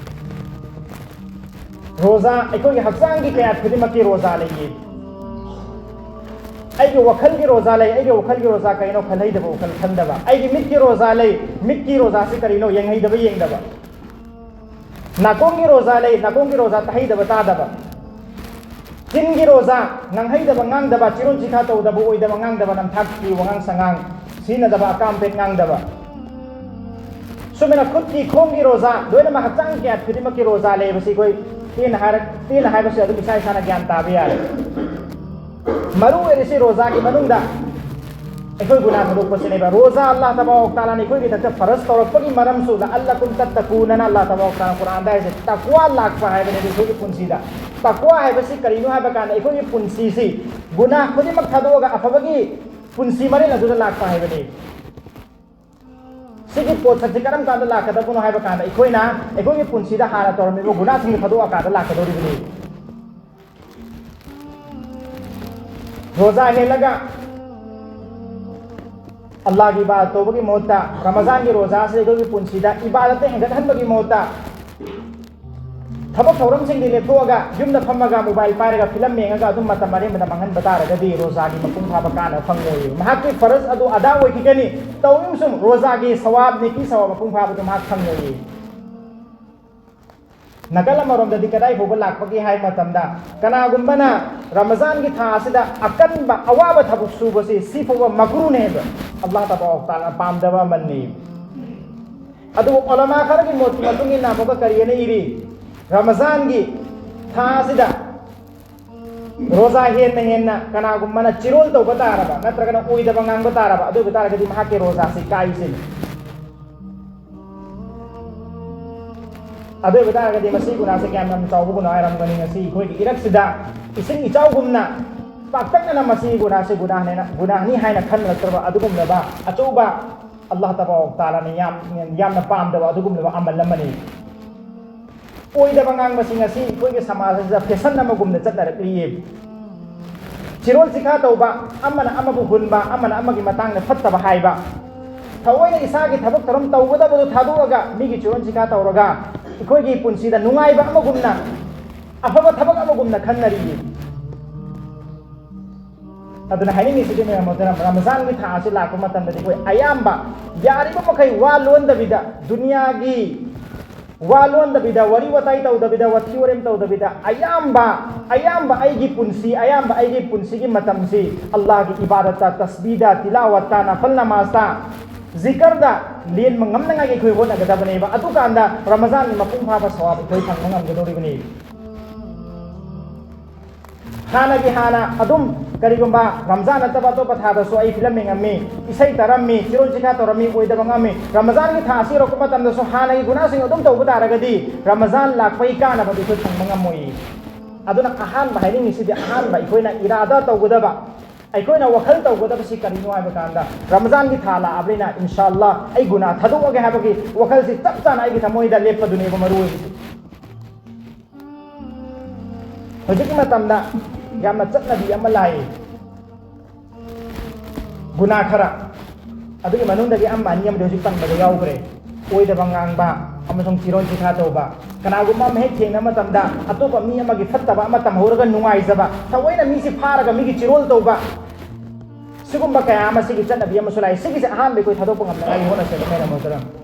ꯔꯣꯖꯥ, ꯑꯩꯈꯣꯏꯒꯤ ꯍꯛꯆꯥꯡꯒꯤ ꯀꯌꯥꯠ ꯈꯨꯗꯤꯡꯃꯛꯀꯤ ꯔꯣꯖꯥ ꯂꯩꯌꯦ꯫ ꯑꯩꯒꯤ ꯋꯥꯈꯜꯒꯤ ꯔꯣꯖꯥ ꯂꯩ꯫ ꯑꯩꯒꯤ ꯋꯥꯈꯜꯒꯤ ꯔꯣꯖꯥ ꯀꯔꯤꯅꯣ? ꯈꯜꯍꯩꯗꯕ ꯋꯥꯈꯜ ꯈꯟꯗꯕ꯫ ꯑꯩꯒꯤ ꯃꯤꯠꯀꯤ ꯔꯣꯖꯥ ꯂꯩ꯫ ꯃꯤꯠꯀꯤ ꯔꯣꯖꯥꯁꯤ ꯀꯔꯤꯅꯣ? ꯌꯦꯡꯍꯩꯗꯕ ꯌꯦꯡꯗꯕ꯫ ꯅꯥꯀꯣꯡꯒꯤ ꯔꯣꯖꯥ ꯂꯩ꯫ ꯅꯥꯀꯣꯡꯒꯤ ꯔꯣꯖꯥ ꯇꯥꯍꯩꯗꯕ ꯇꯥꯗꯕ꯫ ꯆꯤꯟꯒꯤ ꯔꯣꯖꯥ, ꯉꯥꯡꯍꯩꯗꯕ ꯉꯥꯡꯗꯕ, ꯆꯤꯔꯣꯟ ꯆꯤꯊꯥ ꯇꯧꯗꯕ, ꯑꯣꯏꯗꯕ ꯉꯥꯡꯗꯕ, ꯅꯝꯊꯥꯛꯀꯤ ꯋꯥꯉꯥꯡ ꯁꯉꯥꯡ ꯁꯤꯖꯤꯟꯅꯗꯕ, ꯑꯀꯥꯝ ꯄꯦꯠ ꯉꯥꯡꯗꯕ꯫ ꯁꯨꯃꯥꯏꯅ ꯈꯨꯠꯀꯤ ꯈꯣꯡꯒꯤ ꯔꯣꯖꯥ, ꯂꯣꯏꯅꯃꯛ ꯍꯛꯆꯥꯡ ꯀꯌꯥꯠ ꯈꯨꯗꯤꯡꯃꯛꯀꯤ ꯔꯣꯖꯥ ꯂꯩꯕꯁꯤ ꯑꯩꯈꯣꯏ ꯇꯦꯟꯅ ꯍꯥꯏꯔ-, ꯇꯦꯟꯅ ꯍꯥꯏꯕꯁꯤ ꯑꯗꯨꯝ ꯏꯁꯥ ꯏꯁꯥꯅ ꯒ꯭ꯌꯥꯟ ꯇꯥꯕ ꯌꯥꯔꯦ꯫ ꯃꯔꯨ ꯑꯣꯏꯔꯤꯁꯤ ꯔꯣꯖꯥꯒꯤ ꯃꯅꯨꯡꯗ ꯑꯩꯈꯣꯏ ꯒꯨꯅꯥ ꯊꯥꯗꯣꯛꯄꯁꯤꯅꯦꯕ꯫ ꯔꯣꯖꯥ ꯑꯜꯂꯥꯍ ꯇꯕꯥꯔꯛ ꯇꯥꯂꯥꯅ ꯑꯩꯈꯣꯏꯒꯤ ꯊꯛꯇ ꯐꯔꯖ ꯇꯧꯔꯛꯄꯒꯤ ꯃꯔꯝꯁꯨ, "ꯂꯑꯜꯂꯀꯨꯝ ꯇꯠꯇꯀꯨꯅ"ꯅ ꯑꯜꯂꯥꯍ ꯇꯕꯥꯔꯛ ꯇꯥꯂꯥ ꯀꯨꯔꯥꯟꯗ ꯍꯥꯏꯁꯦ, ꯇꯛꯋꯥ ꯂꯥꯛꯄ ꯍꯥꯏꯕꯅꯦꯕ ꯑꯩꯈꯣꯏꯒꯤ ꯄꯨꯟꯁꯤꯗ꯫ ꯇꯛꯋꯥ ꯍꯥꯏꯕꯁꯤ ꯀꯔꯤꯅꯣ ꯍꯥꯏꯕ ꯀꯥꯟꯗ ꯑꯩꯈꯣꯏꯒꯤ ꯄꯨꯟꯁꯤꯁꯤ ꯒꯨꯅꯥ ꯈꯨꯗꯤꯡꯃꯛ ꯊꯥꯗꯣꯛꯑꯒ ꯑꯐꯕꯒꯤ ꯄꯨꯟꯁꯤ ꯃꯔꯦꯜ ꯑꯗꯨꯗ ꯂꯥꯛꯄ ꯍꯥꯏꯕꯅꯤ꯫ ꯁꯤꯒꯤ ꯄꯣꯠꯁꯛꯁꯤ ꯀꯔꯝ ꯀꯥꯟꯗ ꯂꯥꯛꯀꯗꯕꯅꯣ ꯍꯥꯏꯕ ꯀꯥꯟꯗ ꯑꯩꯈꯣꯏꯅ ꯑꯩꯈꯣꯏꯒꯤ ꯄꯨꯟꯁꯤꯗ ꯍꯥꯟꯅ ꯇꯧꯔꯝꯃꯤꯕ ꯒꯨꯅꯥꯁꯤꯡꯗꯨ ꯊꯥꯗꯣꯛꯑꯀꯥꯟꯗ ꯂꯥꯛꯀꯗꯧꯔꯤꯕꯅꯤ꯫ ꯔꯣꯖꯥ ꯍꯦꯜꯂꯒ ꯑꯜꯂꯥꯍꯒꯤ ꯏꯕꯥꯗꯠ ꯇꯧꯕꯒꯤ ꯃꯍꯨꯠꯇ, ꯔꯃꯖꯥꯟꯒꯤ ꯔꯣꯖꯥ ꯑꯁꯤ ꯑꯩꯈꯣꯏꯒꯤ ꯄꯨꯟꯁꯤꯗ ꯏꯕꯥꯗꯠꯇ ꯍꯦꯟꯒꯠꯍꯟꯕꯒꯤ ꯃꯍꯨꯠꯇ, ꯊꯕꯛ ꯊꯧꯔꯝꯁꯤꯡꯗꯤ ꯂꯦꯞꯊꯣꯛꯑꯒ ꯌꯨꯝꯗ ꯐꯝꯃꯒ ꯃꯣꯕꯥꯏꯜ ꯄꯥꯏꯔꯒ ꯐꯤꯂꯝ ꯌꯦꯡꯉꯒ ꯑꯗꯨꯝ ꯃꯇꯝ ꯑꯔꯦꯝꯕꯗ ꯃꯥꯡꯍꯟꯕ ꯇꯥꯔꯒꯗꯤ ꯔꯣꯖꯥꯒꯤ ꯃꯄꯨꯡ ꯐꯥꯕ ꯀꯥꯟꯅꯕ ꯐꯪꯂꯣꯏ꯫ ꯃꯍꯥꯛꯀꯤ ꯐꯔꯖ ꯑꯗꯨ ꯑꯗꯥ ꯑꯣꯏꯈꯤꯒꯅꯤ, ꯇꯧꯔꯤꯕꯁꯨꯡ ꯔꯣꯖꯥꯒꯤ ꯁꯋꯥꯕ, ꯅꯦꯀꯤ ꯁꯋꯥꯕ ꯃꯄꯨꯡ ꯐꯥꯕꯗꯨ ꯃꯍꯥꯛ ꯐꯪꯂꯣꯏ꯫ ꯅꯥꯀꯜ ꯑꯃꯔꯣꯝꯗꯗꯤ ꯀꯗꯥꯏ ꯐꯥꯎꯕ ꯂꯥꯛꯄꯒꯦ ꯍꯥꯏꯕ ꯃꯇꯝꯗ, ꯀꯅꯥꯒꯨꯝꯕꯅ ꯔꯃꯖꯥꯟꯒꯤ ꯊꯥ ꯑꯁꯤꯗ ꯑꯀꯟꯕ ꯑꯋꯥꯕ ꯊꯕꯛ ꯁꯨꯕꯁꯤ ꯁꯤ ꯐꯥꯎꯕ ꯃꯀ꯭ꯔꯨꯅꯦ ꯍꯥꯏꯕ, ꯑꯜꯂꯥꯍ ꯇꯕꯥꯔꯛ ꯇꯥꯂꯥ ꯄꯥꯝꯗꯕ ꯑꯃꯅꯤ꯫ ꯑꯗꯨꯕꯨ ꯎꯂꯃꯥ ꯈꯔꯒꯤ ꯃꯣꯠꯀꯤ ꯃꯇꯨꯡ ꯏꯟꯅ ꯑꯃꯨꯛꯀ ꯀꯔꯤ ꯍꯥꯏꯅ ꯏꯔꯤ? ꯔꯃꯖꯥꯟꯒꯤ ꯊꯥ ꯑꯁꯤꯗ ꯔꯣꯖꯥ ꯍꯦꯟꯅ ꯍꯦꯟꯅ ꯀꯅꯥꯒꯨꯝꯕꯅ ꯆꯤꯔꯣꯜ ꯇꯧꯕ ꯇꯥꯔꯕ, ꯅꯠꯇ꯭ꯔꯒꯅ ꯑꯣꯏꯗꯕ ꯉꯥꯡꯕ ꯇꯥꯔꯕ, ꯑꯗꯨ ꯑꯣꯏꯕ ꯇꯥꯔꯒꯗꯤ ꯃꯍꯥꯛꯀꯤ ꯔꯣꯖꯥꯁꯤ ꯀꯥꯏꯁꯤꯅꯤ꯫ ꯑꯗꯨ ꯑꯣꯏꯕ ꯇꯥꯔꯒꯗꯤ ꯃꯁꯤ ꯒꯨꯅꯥꯁꯦ ꯀꯌꯥꯝ ꯌꯥꯝ ꯆꯥꯎꯕ ꯒꯨꯅꯥ ꯑꯣꯏꯔꯝꯒꯅꯤ? ꯉꯁꯤ ꯑꯩꯈꯣꯏꯒꯤ ꯏꯔꯛꯁꯤꯗ ꯏꯁꯤꯡ ꯏꯆꯥꯎꯒꯨꯝꯅ ꯄꯥꯛꯇꯛꯅꯅ ꯃꯁꯤ ꯒꯨꯅꯥꯁꯦ ꯒꯨꯅꯥꯅꯦꯅ, ꯒꯨꯅꯥꯅꯤ ꯍꯥꯏꯅ ꯈꯟꯅꯔꯛꯇ꯭ꯔꯕ ꯑꯗꯨꯒꯨꯝꯂꯕ ꯑꯆꯧꯕ, ꯑꯜꯂꯥꯍ ꯇꯕꯥꯔꯛ ꯇꯥꯂꯥꯅ ꯌꯥꯝ, ꯌꯥꯝꯅ ꯄꯥꯝꯗꯕ ꯑꯗꯨꯒꯨꯝꯂꯕ ꯑꯃꯜ ꯑꯃꯅꯤ꯫ ꯑꯣꯏꯗꯕ ꯉꯥꯡꯕꯁꯤꯡ ꯑꯁꯤ ꯑꯩꯈꯣꯏꯒꯤ ꯁꯃꯥꯖ ꯑꯁꯤꯗ ꯐꯦꯁꯟ ꯑꯃꯒꯨꯝꯅ ꯆꯠꯅꯔꯛꯂꯤꯌꯦ꯫ ꯆꯤꯔꯣꯜ ꯆꯤꯈꯥ ꯇꯧꯕ, ꯑꯃꯅ ꯑꯃꯕꯨ ꯍꯨꯟꯕ, ꯑꯃꯅ ꯑꯃꯒꯤ ꯃꯇꯥꯡꯗ ꯐꯠꯇꯕ ꯍꯥꯏꯕ, ꯊꯑꯣꯏꯅ ꯏꯁꯥꯒꯤ ꯊꯕꯛ ꯊꯧꯔꯝ ꯇꯧꯒꯗꯕꯗꯨ ꯊꯥꯗꯣꯛꯑꯒ ꯃꯤꯒꯤ ꯆꯤꯔꯣꯜ ꯆꯤꯈꯥ ꯇꯧꯔꯒ ꯑꯩꯈꯣꯏꯒꯤ ꯄꯨꯟꯁꯤꯗ ꯅꯨꯡꯉꯥꯏꯕ ꯑꯃꯒꯨꯝꯅ, ꯑꯐꯕ ꯊꯕꯛ ꯑꯃꯒꯨꯝꯅ ꯈꯟꯅꯔꯤꯌꯦ꯫ ꯑꯗꯨꯅ ꯍꯥꯏꯅꯤꯡꯉꯤꯁꯤꯗꯤ, ꯃꯌꯥꯝ ꯑꯃ, ꯔꯃꯖꯥꯟꯒꯤ ꯊꯥ ꯑꯁꯤ ꯂꯥꯛꯄ ꯃꯇꯝꯗꯗꯤ ꯑꯩꯈꯣꯏ ꯑꯌꯥꯝꯕ ꯌꯥꯔꯤꯕ ꯃꯈꯩ ꯋꯥ ꯂꯣꯟꯗꯕꯤꯗ, ꯗꯨꯅꯤꯌꯥꯒꯤ ꯋꯥ ꯂꯣꯟꯗꯕꯤꯗ, ꯋꯥꯔꯤ ꯋꯥꯇꯥꯏ ꯇꯧꯗꯕꯤꯗ, ꯋꯥꯊꯤ ꯋꯥꯔꯦꯝ ꯇꯧꯗꯕꯤꯗ, ꯑꯌꯥꯝꯕ, ꯑꯌꯥꯝꯕ ꯑꯩꯒꯤ ꯄꯨꯟꯁꯤ, ꯑꯌꯥꯝꯕ ꯑꯩꯒꯤ ꯄꯨꯟꯁꯤꯒꯤ ꯃꯇꯝꯁꯤ ꯑꯜꯂꯥꯍꯒꯤ ꯏꯕꯥꯗꯠꯇ, ꯇꯁꯕꯤꯗ, ꯇꯤꯂꯥꯋꯠꯇ, ꯅꯐꯜ ꯅꯃꯥꯖꯇ, ꯖꯤꯀꯔꯗ ꯂꯦꯟꯕ ꯉꯝꯅꯉꯥꯏꯒꯤ ꯑꯩꯈꯣꯏ ꯍꯣꯠꯅꯒꯗꯕꯅꯦꯕ꯫ ꯑꯗꯨꯀꯥꯟꯗ ꯔꯃꯖꯥꯟꯒꯤ ꯃꯄꯨꯡ ꯐꯥꯕ ꯁꯋꯥꯕ ꯑꯩꯈꯣꯏ ꯐꯪꯕ ꯉꯝꯒꯗꯧꯔꯤꯕꯅꯤ꯫ ꯍꯥꯟꯅꯒꯤ ꯍꯥꯟꯅ ꯑꯗꯨꯝ, ꯀꯔꯤꯒꯨꯝꯕ ꯔꯝꯖꯥꯟ ꯅꯠꯇꯕ ꯑꯇꯣꯞꯄ ꯊꯥꯗꯁꯨ ꯑꯩ ꯐꯤꯂꯝ ꯌꯦꯡꯉꯝꯃꯤ, ꯏꯁꯩ ꯇꯥꯔꯝꯃꯤ, ꯆꯤꯔꯣꯜ ꯆꯤꯈꯥ ꯇꯧꯔꯝꯃꯤ, ꯑꯣꯏꯗꯕ ꯉꯥꯡꯉꯝꯃꯤ, ꯔꯃꯖꯥꯟꯒꯤ ꯊꯥ ꯑꯁꯤ ꯌꯧꯔꯛꯄ ꯃꯇꯝꯗꯁꯨ ꯍꯥꯟꯅꯒꯤ ꯒꯨꯅꯥꯁꯤꯡ ꯑꯗꯨꯝ ꯇꯧꯕ ꯇꯥꯔꯒꯗꯤ ꯔꯃꯖꯥꯟ ꯂꯥꯛꯄꯒꯤ ꯀꯥꯟꯅꯕꯗꯨ ꯑꯩꯈꯣꯏ ꯐꯪꯕ ꯉꯝꯃꯣꯏ꯫ ꯑꯗꯨꯅ ꯑꯍꯥꯟꯕ ꯍꯥꯏꯅꯤꯡꯉꯤꯁꯤꯗꯤ, ꯑꯍꯥꯟꯕ ꯑꯩꯈꯣꯏꯅ ꯏꯔꯥꯗꯥ ꯇꯧꯒꯗꯕ, ꯑꯩꯈꯣꯏꯅ ꯋꯥꯈꯜ ꯇꯧꯒꯗꯕꯁꯤ ꯀꯔꯤꯅꯣ ꯍꯥꯏꯕ ꯀꯥꯟꯗ, ꯔꯃꯖꯥꯟꯒꯤ ꯊꯥ ꯂꯥꯛꯑꯕꯅꯤꯅ, ꯏꯟꯁꯥ ꯑꯜꯂꯥ, ꯑꯩ ꯒꯨꯅꯥ ꯊꯥꯗꯣꯛꯑꯒꯦ ꯍꯥꯏꯕꯒꯤ ꯋꯥꯈꯜꯁꯤ ꯆꯞ ꯆꯥꯅ ꯑꯩꯒꯤ ꯊꯃꯣꯏꯗ ꯂꯦꯞꯄꯗꯨꯅꯦꯕ ꯃꯔꯨ ꯑꯣꯏꯔꯤꯁꯤ꯫ ꯍꯧꯖꯤꯛꯀꯤ ꯃꯇꯝꯗ ꯌꯥꯝꯅ ꯆꯠꯅꯕꯤ ꯑꯃ ꯂꯥꯛꯏ, ꯒꯨꯅꯥ ꯈꯔ, ꯑꯗꯨꯒꯤ ꯃꯅꯨꯡꯗꯒꯤ ꯑꯃ ꯑꯅꯤ ꯑꯃꯗꯤ ꯍꯧꯖꯤꯛ ꯄꯟꯕꯗ ꯌꯥꯎꯈ꯭ꯔꯦ꯫ ꯑꯣꯏꯗꯕ ꯉꯥꯡꯕ ꯑꯃꯁꯨꯡ ꯆꯤꯔꯣꯟ ꯆꯤꯊꯥ ꯇꯧꯕ꯫ ꯀꯅꯥꯒꯨꯝꯕ ꯑꯃ ꯍꯦꯛ ꯊꯦꯡꯅꯕ ꯃꯇꯝꯗ ꯑꯇꯣꯞꯄ ꯃꯤ ꯑꯃꯒꯤ ꯐꯠꯇꯕ ꯑꯃ ꯇꯝꯍꯧꯔꯒ ꯅꯨꯡꯉꯥꯏꯖꯕ, ꯊꯑꯣꯏꯅ ꯃꯤꯁꯤ ꯐꯥꯔꯒ ꯃꯤꯒꯤ ꯆꯤꯔꯣꯜ ꯇꯧꯕ, ꯁꯤꯒꯨꯝꯕ ꯀꯌꯥ ꯑꯃ ꯁꯤꯒꯤ ꯆꯠꯅꯕꯤ ꯑꯃꯁꯨ ꯂꯥꯛꯏ꯫ ꯁꯤꯒꯤꯁꯦ ꯑꯍꯥꯟꯕ ꯑꯩꯈꯣꯏ ꯊꯥꯗꯣꯛꯄ ꯉꯝꯅꯉꯥꯏꯒꯤ ꯍꯣꯠꯅꯁꯦꯕ, ꯃꯌꯥꯝ ꯑꯃ꯫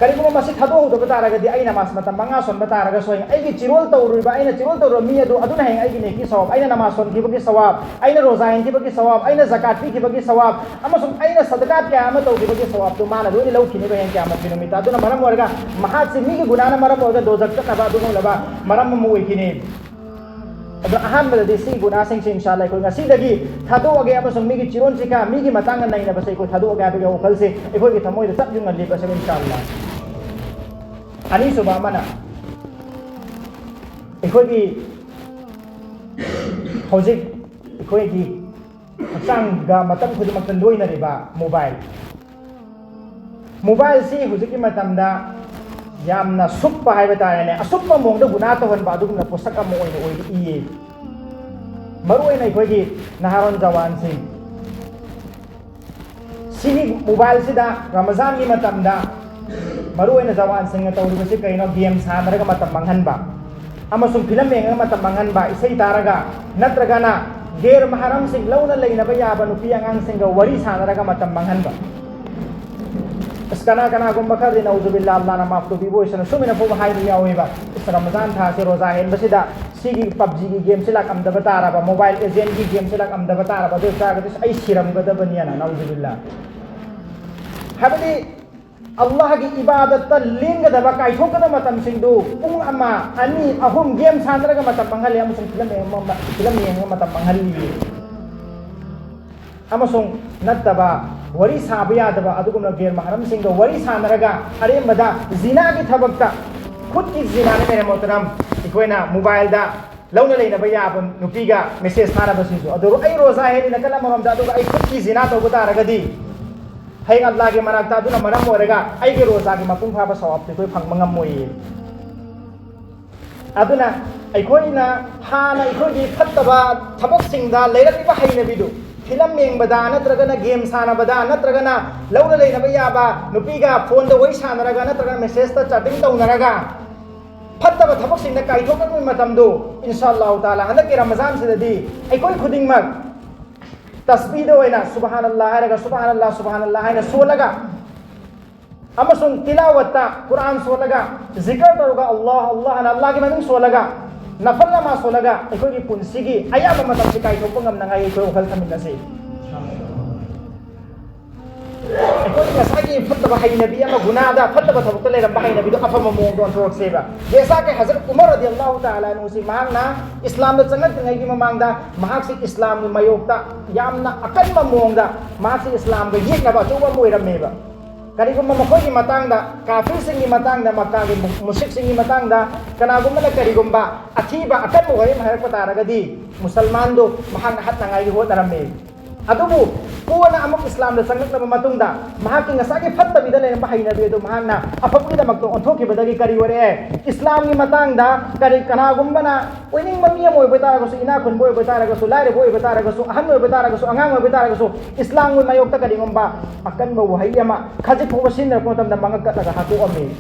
ꯀꯔꯤꯒꯨꯝꯕ ꯃꯁꯤ ꯊꯥꯗꯣꯛꯍꯧꯗꯕ ꯇꯥꯔꯒꯗꯤ, ꯑꯩ ꯅꯃꯥꯖ ꯃꯇꯝ ꯃꯉꯥ ꯁꯣꯟꯕ ꯇꯥꯔꯒꯁꯨ, ꯍꯌꯦꯡ ꯑꯩꯒꯤ ꯆꯤꯔꯣꯜ ꯇꯧꯔꯨꯔꯤꯕ, ꯑꯩꯅ ꯆꯤꯔꯣꯜ ꯇꯧꯔꯨꯕ ꯃꯤ ꯑꯗꯨ, ꯑꯗꯨꯅ ꯍꯌꯦꯡ ꯑꯩꯒꯤ ꯅꯦꯀꯤ ꯁꯋꯥꯕ, ꯑꯩꯅ ꯅꯃꯥꯖ ꯁꯣꯟꯈꯤꯕꯒꯤ ꯁꯋꯥꯕ, ꯑꯩꯅ ꯔꯣꯖꯥ ꯍꯦꯟꯈꯤꯕꯒꯤ ꯁꯋꯥꯕ, ꯑꯩꯅ ꯖꯀꯥꯠ ꯄꯤꯈꯤꯕꯒꯤ ꯁꯋꯥꯕ, ꯑꯃꯁꯨꯡ ꯑꯩꯅ ꯁꯗꯀꯥꯠ ꯀꯌꯥ ꯑꯃ ꯇꯧꯈꯤꯕꯒꯤ ꯁꯋꯥꯕꯗꯨ ꯃꯥꯅ ꯂꯣꯏꯅ ꯂꯧꯈꯤꯅꯦꯕ ꯍꯌꯦꯡ ꯀꯌꯥꯃꯠꯀꯤ ꯅꯨꯃꯤꯠꯇ꯫ ꯑꯗꯨꯅ ꯃꯔꯝ ꯑꯣꯏꯔꯒ ꯃꯍꯥꯛꯁꯤ ꯃꯤꯒꯤ ꯒꯨꯅꯥꯅ ꯃꯔꯝ ꯑꯣꯏꯔꯒ ꯗꯣꯖꯈ ꯆꯠꯅꯕ ꯑꯗꯨꯒꯨꯝꯂꯕ ꯃꯔꯝ ꯑꯃ ꯑꯣꯏꯈꯤꯅꯤ꯫ ꯑꯗꯣ ꯑꯍꯥꯟꯕꯗꯗꯤ ꯁꯤ ꯒꯨꯅꯥꯁꯤꯡꯁꯦ, ꯏꯟꯁꯥ ꯑꯜꯂꯥ, ꯑꯩꯈꯣꯏ ꯉꯁꯤꯗꯒꯤ ꯊꯥꯗꯣꯛꯑꯒꯦ, ꯑꯃꯁꯨꯡ ꯃꯤꯒꯤ ꯆꯤꯔꯣꯟ ꯆꯤꯀꯥ, ꯃꯤꯒꯤ ꯃꯇꯥꯡꯗ ꯅꯩꯅꯕꯁꯦ ꯑꯩꯈꯣꯏ ꯊꯥꯗꯣꯛꯑꯒꯦ ꯍꯥꯏꯕꯒꯤ ꯋꯥꯈꯜꯁꯦ ꯑꯩꯈꯣꯏꯒꯤ ꯊꯃꯣꯏꯗ ꯆꯞ ꯌꯨꯡꯅ ꯂꯦꯞꯄꯁꯦ, ꯏꯟꯁꯥ ꯑꯜꯂꯥ꯫ ꯑꯅꯤꯁꯨꯕ ꯑꯃꯅ, ꯑꯩꯈꯣꯏꯒꯤ ꯍꯧꯖꯤꯛ ꯑꯩꯈꯣꯏꯒꯤ ꯍꯛꯆꯥꯡꯒ ꯃꯇꯝ ꯈꯨꯗꯤꯡꯃꯛꯇ ꯂꯣꯏꯅꯔꯤꯕ ꯃꯣꯕꯥꯏꯜ꯫ ꯃꯣꯕꯥꯏꯜꯁꯤ ꯍꯧꯖꯤꯛꯀꯤ ꯃꯇꯝꯗ ꯌꯥꯝꯅ ꯁꯨꯞꯄ ꯍꯥꯏꯕ ꯇꯥꯔꯦꯅꯦ, ꯑꯁꯨꯞꯄ ꯃꯑꯣꯡꯗ ꯒꯨꯅꯥ ꯇꯧꯍꯟꯕ ꯑꯗꯨꯒꯨꯝꯕ ꯄꯣꯠꯁꯛ ꯑꯃ ꯑꯣꯏꯅ ꯑꯣꯏꯔꯛꯏꯌꯦ꯫ ꯃꯔꯨꯑꯣꯏꯅ ꯑꯩꯈꯣꯏꯒꯤ ꯅꯍꯥꯔꯣꯟ ꯖꯋꯥꯟꯁꯤꯡ, ꯁꯤꯒꯤ ꯃꯣꯕꯥꯏꯜꯁꯤꯗ ꯔꯃꯖꯥꯟꯒꯤ ꯃꯇꯝꯗ ꯃꯔꯨꯑꯣꯏꯅ ꯖꯋꯥꯟꯁꯤꯡꯅ ꯇꯧꯔꯤꯕꯁꯤ ꯀꯩꯅꯣ? ꯒꯦꯝ ꯁꯥꯟꯅꯔꯒ ꯃꯇꯝ ꯃꯥꯡꯍꯟꯕ, ꯑꯃꯁꯨꯡ ꯐꯤꯂꯝ ꯌꯦꯡꯉꯒ ꯃꯇꯝ ꯃꯥꯡꯍꯟꯕ, ꯏꯁꯩ ꯇꯥꯔꯒ, ꯅꯠꯇ꯭ꯔꯒꯅ ꯒꯦꯔ ꯃꯍꯔꯝꯁꯤꯡ, ꯂꯧꯅ ꯂꯩꯅꯕ ꯌꯥꯕ ꯅꯨꯄꯤ ꯑꯉꯥꯡꯁꯤꯡꯒ ꯋꯥꯔꯤ ꯁꯥꯟꯅꯔꯒ ꯃꯇꯝ ꯃꯥꯡꯍꯟꯕ꯫ ꯑꯁ, ꯀꯅꯥ ꯀꯅꯥꯒꯨꯝꯕ ꯈꯔꯗꯤ, ꯅꯧꯖꯨꯕꯤꯜꯂꯥ, ꯑꯜꯂꯥꯅ ꯃꯥꯐ ꯇꯧꯕꯤꯕ ꯑꯣꯏꯁꯅꯨ, ꯁꯨꯃꯥꯏꯅ ꯐꯥꯎꯕ ꯍꯥꯏꯕ ꯌꯥꯎꯋꯦꯕ, "ꯑꯁ, ꯔꯃꯖꯥꯟ ꯊꯥꯁꯦ, ꯔꯣꯖꯥ ꯍꯦꯟꯕꯁꯤꯗ ꯁꯤꯒꯤ ꯄꯞꯖꯤꯒꯤ ꯒꯦꯝꯁꯤ ꯂꯥꯛꯂꯝꯗꯕ ꯇꯥꯔꯕ, ꯃꯣꯕꯥꯏꯜ ꯑꯦꯖꯦꯟꯒꯤ ꯒꯦꯝꯁꯤ ꯂꯥꯛꯂꯝꯗꯕ ꯇꯥꯔꯕ, ꯑꯗꯨ ꯑꯣꯏꯇꯥꯔꯒꯗꯤ ꯑꯁ, ꯑꯩ ꯁꯤꯔꯝꯒꯗꯕꯅꯤꯅ", ꯅꯧꯖꯨꯕꯤꯜꯂꯥ꯫ ꯍꯥꯏꯕꯗꯤ ꯑꯜꯂꯥꯍꯒꯤ ꯏꯕꯥꯗꯠꯇ ꯂꯦꯡꯒꯗꯕ, ꯀꯥꯏꯊꯣꯛꯀꯗꯕ ꯃꯇꯝꯁꯤꯡꯗꯨ ꯄꯨꯡ ꯑꯃ, ꯑꯅꯤ, ꯑꯍꯨꯝ ꯒꯦꯝ ꯁꯥꯟꯅꯔꯒ ꯃꯇꯝ ꯃꯥꯡꯍꯜꯂꯤ ꯑꯃꯁꯨꯡ ꯐꯤꯂꯝ ꯌꯦꯡꯕ, ꯐꯤꯂꯝ ꯌꯦꯡꯉꯒ ꯃꯇꯝ ꯃꯥꯡꯍꯜꯂꯤ꯫ ꯑꯃꯁꯨꯡ ꯅꯠꯇꯕ, ꯋꯥꯔꯤ ꯁꯥꯕ ꯌꯥꯗꯕ ꯑꯗꯨꯒꯨꯝꯂꯕ ꯒꯦꯔ ꯃꯍꯔꯝꯁꯤꯡꯒ ꯋꯥꯔꯤ ꯁꯥꯟꯅꯔꯒ ꯑꯔꯦꯝꯕꯗ ꯖꯤꯅꯥꯒꯤ ꯊꯕꯛꯇ ꯈꯨꯠꯀꯤ ꯖꯤꯅꯥꯅꯤ ꯃꯦꯔꯦ ꯃꯣꯍꯇꯔꯝ꯫ ꯑꯩꯈꯣꯏꯅ ꯃꯣꯕꯥꯏꯜꯗ ꯂꯧꯅ ꯂꯩꯅꯕ ꯌꯥꯕ ꯅꯨꯄꯤꯒ ꯃꯦꯁꯦꯖ ꯊꯥꯅꯕꯁꯤꯁꯨ꯫ ꯑꯗꯨ ꯑꯩ ꯔꯣꯖꯥ ꯍꯦꯜꯂꯤ ꯅꯥꯀꯜ ꯑꯃꯔꯣꯝꯗ, ꯑꯗꯨꯒ ꯑꯩ ꯈꯨꯠꯀꯤ ꯖꯤꯅꯥ ꯇꯧꯕ ꯇꯥꯔꯒꯗꯤ ꯍꯌꯦꯡ ꯑꯜꯂꯥꯒꯤ ꯃꯅꯥꯛꯇ ꯑꯗꯨꯅ ꯃꯔꯝ ꯑꯣꯏꯔꯒ ꯑꯩꯒꯤ ꯔꯣꯖꯥꯒꯤ ꯃꯄꯨꯡ ꯐꯥꯕ ꯁꯋꯥꯕꯇꯨ ꯑꯩꯈꯣꯏ ꯐꯪꯕ ꯉꯝꯃꯣꯏꯌꯦ꯫ ꯑꯗꯨꯅ ꯑꯩꯈꯣꯏꯅ ꯍꯥꯟꯅ ꯑꯩꯈꯣꯏꯒꯤ ꯐꯠꯇꯕ ꯊꯕꯛꯁꯤꯡꯗ ꯂꯩꯔꯛꯂꯤꯕ ꯍꯩꯅꯕꯤꯗꯨ, ꯐꯤꯂꯝ ꯌꯦꯡꯕꯗ ꯅꯠꯇ꯭ꯔꯒꯅ ꯒꯦꯝ ꯁꯥꯟꯅꯕꯗ ꯅꯠꯇ꯭ꯔꯒꯅ ꯂꯧꯅ ꯂꯩꯅꯕ ꯌꯥꯕ ꯅꯨꯄꯤꯒ ꯐꯣꯟꯗ ꯋꯥꯔꯤ ꯁꯥꯟꯅꯔꯒ ꯅꯠꯇ꯭ꯔꯒꯅ ꯃꯦꯁꯦꯖꯇ ꯆꯥꯇꯤꯡ ꯇꯧꯅꯔꯒ ꯐꯠꯇꯕ ꯊꯕꯛꯁꯤꯡꯗ ꯀꯥꯏꯊꯣꯛꯂꯛꯄꯒꯤ ꯃꯇꯝꯗꯣ, ꯏꯟꯁꯥ ꯑꯜꯂꯥꯍꯨ ꯇꯥꯂꯥ, ꯍꯟꯗꯛꯀꯤ ꯔꯃꯖꯥꯟꯁꯤꯗꯗꯤ ꯑꯩꯈꯣꯏ ꯈꯨꯗꯤꯡꯃꯛ ꯇꯁꯕꯤꯗ ꯑꯣꯏꯅ ꯁꯨꯕꯍꯥꯅꯜꯂꯥꯍ ꯍꯥꯏꯔꯒ ꯁꯨꯕꯍꯥꯅꯜꯂꯥꯍ ꯁꯨꯕꯍꯥꯅꯜꯂꯥꯍ ꯍꯥꯏꯅ ꯁꯣꯜꯂꯒ ꯑꯃꯁꯨꯡ ꯇꯤꯂꯥꯋꯠꯇ ꯀꯨꯔꯥꯟ ꯁꯣꯜꯂꯒ, ꯖꯤꯀꯔ ꯇꯧꯔꯒ, ꯑꯜꯂꯥꯍ ꯑꯜꯂꯥꯍ ꯍꯥꯏꯅ ꯑꯜꯂꯥꯍꯒꯤ ꯃꯃꯤꯡ ꯁꯣꯜꯂꯒ, ꯅꯐꯜ ꯅꯃꯥꯖ ꯁꯣꯜꯂꯒ ꯑꯩꯈꯣꯏꯒꯤ ꯄꯨꯟꯁꯤꯒꯤ ꯑꯌꯥꯝꯕ ꯃꯇꯝꯁꯤ ꯀꯥꯏꯊꯣꯛꯄ ꯉꯝꯅꯉꯥꯏ ꯑꯩꯈꯣꯏ ꯋꯥꯈꯜ ꯊꯝꯃꯤꯟꯅꯁꯤ꯫ ꯑꯩꯈꯣꯏ ꯉꯁꯥꯏꯒꯤ ꯐꯠꯇꯕ ꯍꯩꯅꯕꯤ ꯑꯃ, ꯒꯨꯅꯥꯗ ꯐꯠꯇꯕ ꯊꯕꯛꯇ ꯂꯩꯔꯝꯕ ꯍꯩꯅꯕꯤꯗꯣ ꯑꯐꯕ ꯃꯑꯣꯡꯗ ꯑꯣꯟꯊꯣꯔꯛꯁꯦꯕ꯫ ꯖꯦꯁꯥ ꯀꯤ ꯍꯖꯔꯠ ꯎꯃꯔ ꯔꯗꯤꯌꯜꯂꯥꯍꯨ ꯇꯥꯂꯥ ꯑꯟꯍꯨꯁꯤ ꯃꯍꯥꯛꯅ ꯏꯁꯂꯥꯝꯗ ꯆꯪꯂꯛꯇ꯭ꯔꯤꯉꯩꯒꯤ ꯃꯃꯥꯡꯗ ꯃꯍꯥꯛꯁꯤ ꯏꯁꯂꯥꯝꯒꯤ ꯃꯥꯌꯣꯛꯇ ꯌꯥꯝꯅ ꯑꯀꯟꯕ ꯃꯑꯣꯡꯗ ꯃꯍꯥꯛꯁꯤ ꯏꯁꯂꯥꯝꯒ ꯌꯦꯛꯅꯕ ꯑꯆꯧꯕ ꯑꯃ ꯑꯣꯏꯔꯝꯃꯦꯕ꯫ ꯀꯔꯤꯒꯨꯝꯕ ꯃꯈꯣꯏꯒꯤ ꯃꯇꯥꯡꯗ, ꯀꯥꯐꯤꯔꯁꯤꯡꯒꯤ ꯃꯇꯥꯡꯗ, ꯃꯛꯀꯥꯒꯤ ꯃꯨ-, ꯃꯨꯁ꯭ꯔꯤꯛꯁꯤꯡꯒꯤ ꯃꯇꯥꯡꯗ ꯀꯅꯥꯒꯨꯝꯕꯅ ꯀꯔꯤꯒꯨꯝꯕ ꯑꯊꯤꯕ ꯑꯀꯟꯕ ꯋꯥꯍꯩ ꯑꯃ ꯍꯥꯏꯔꯛꯄ ꯇꯥꯔꯒꯗꯤ, ꯃꯨꯁꯜꯃꯥꯟꯗꯣ ꯃꯍꯥꯛꯅ ꯍꯠꯅꯉꯥꯏꯒꯤ ꯍꯣꯠꯅꯔꯝꯃꯤ꯫ ꯑꯗꯨꯕꯨ ꯀꯣꯟꯅ ꯑꯃꯨꯛ ꯏꯁꯂꯥꯝꯗ ꯆꯪꯂꯛꯂꯕ ꯃꯇꯨꯡꯗ ꯃꯍꯥꯛꯀꯤ ꯉꯁꯥꯏꯒꯤ ꯐꯠꯇꯕꯤꯗ ꯂꯩꯔꯝꯕ ꯍꯩꯅꯕꯤ ꯑꯗꯨ ꯃꯍꯥꯛꯅ ꯑꯐꯕꯒꯤꯗꯃꯛꯇ ꯑꯣꯟꯊꯣꯛꯈꯤꯕꯗꯒꯤ ꯀꯔꯤ ꯑꯣꯏꯔꯛꯑꯦ? ꯏꯁꯂꯥꯝꯒꯤ ꯃꯇꯥꯡꯗ ꯀꯔꯤ, ꯀꯅꯥꯒꯨꯝꯕꯅ ꯑꯣꯏꯅꯤꯡꯕ ꯃꯤ ꯑꯃ ꯑꯣꯏꯕ ꯇꯥꯔꯒꯁꯨ, ꯏꯅꯥꯛ ꯈꯨꯟꯕ ꯑꯣꯏꯕ ꯇꯥꯔꯒꯁꯨ, ꯂꯥꯏꯔꯕ ꯑꯣꯏꯕ ꯇꯥꯔꯒꯁꯨ, ꯑꯍꯟ ꯑꯣꯏꯕ ꯇꯥꯔꯒꯁꯨ, ꯑꯉꯥꯡ ꯑꯣꯏꯕ ꯇꯥꯔꯒꯁꯨ, ꯏꯁꯂꯥꯝꯒꯤ ꯃꯥꯌꯣꯛꯇ ꯀꯔꯤꯒꯨꯝꯕ ꯑꯀꯟꯕ ꯋꯥꯍꯩ ꯑꯃ ꯈꯖꯤꯛ ꯐꯥꯎꯕ ꯁꯤꯖꯤꯟꯅꯔꯛꯄ ꯃꯇꯝꯗ ꯃꯉꯛ ꯀꯠꯂꯒ ꯍꯥꯠꯇꯣꯛꯑꯝꯃꯤ꯫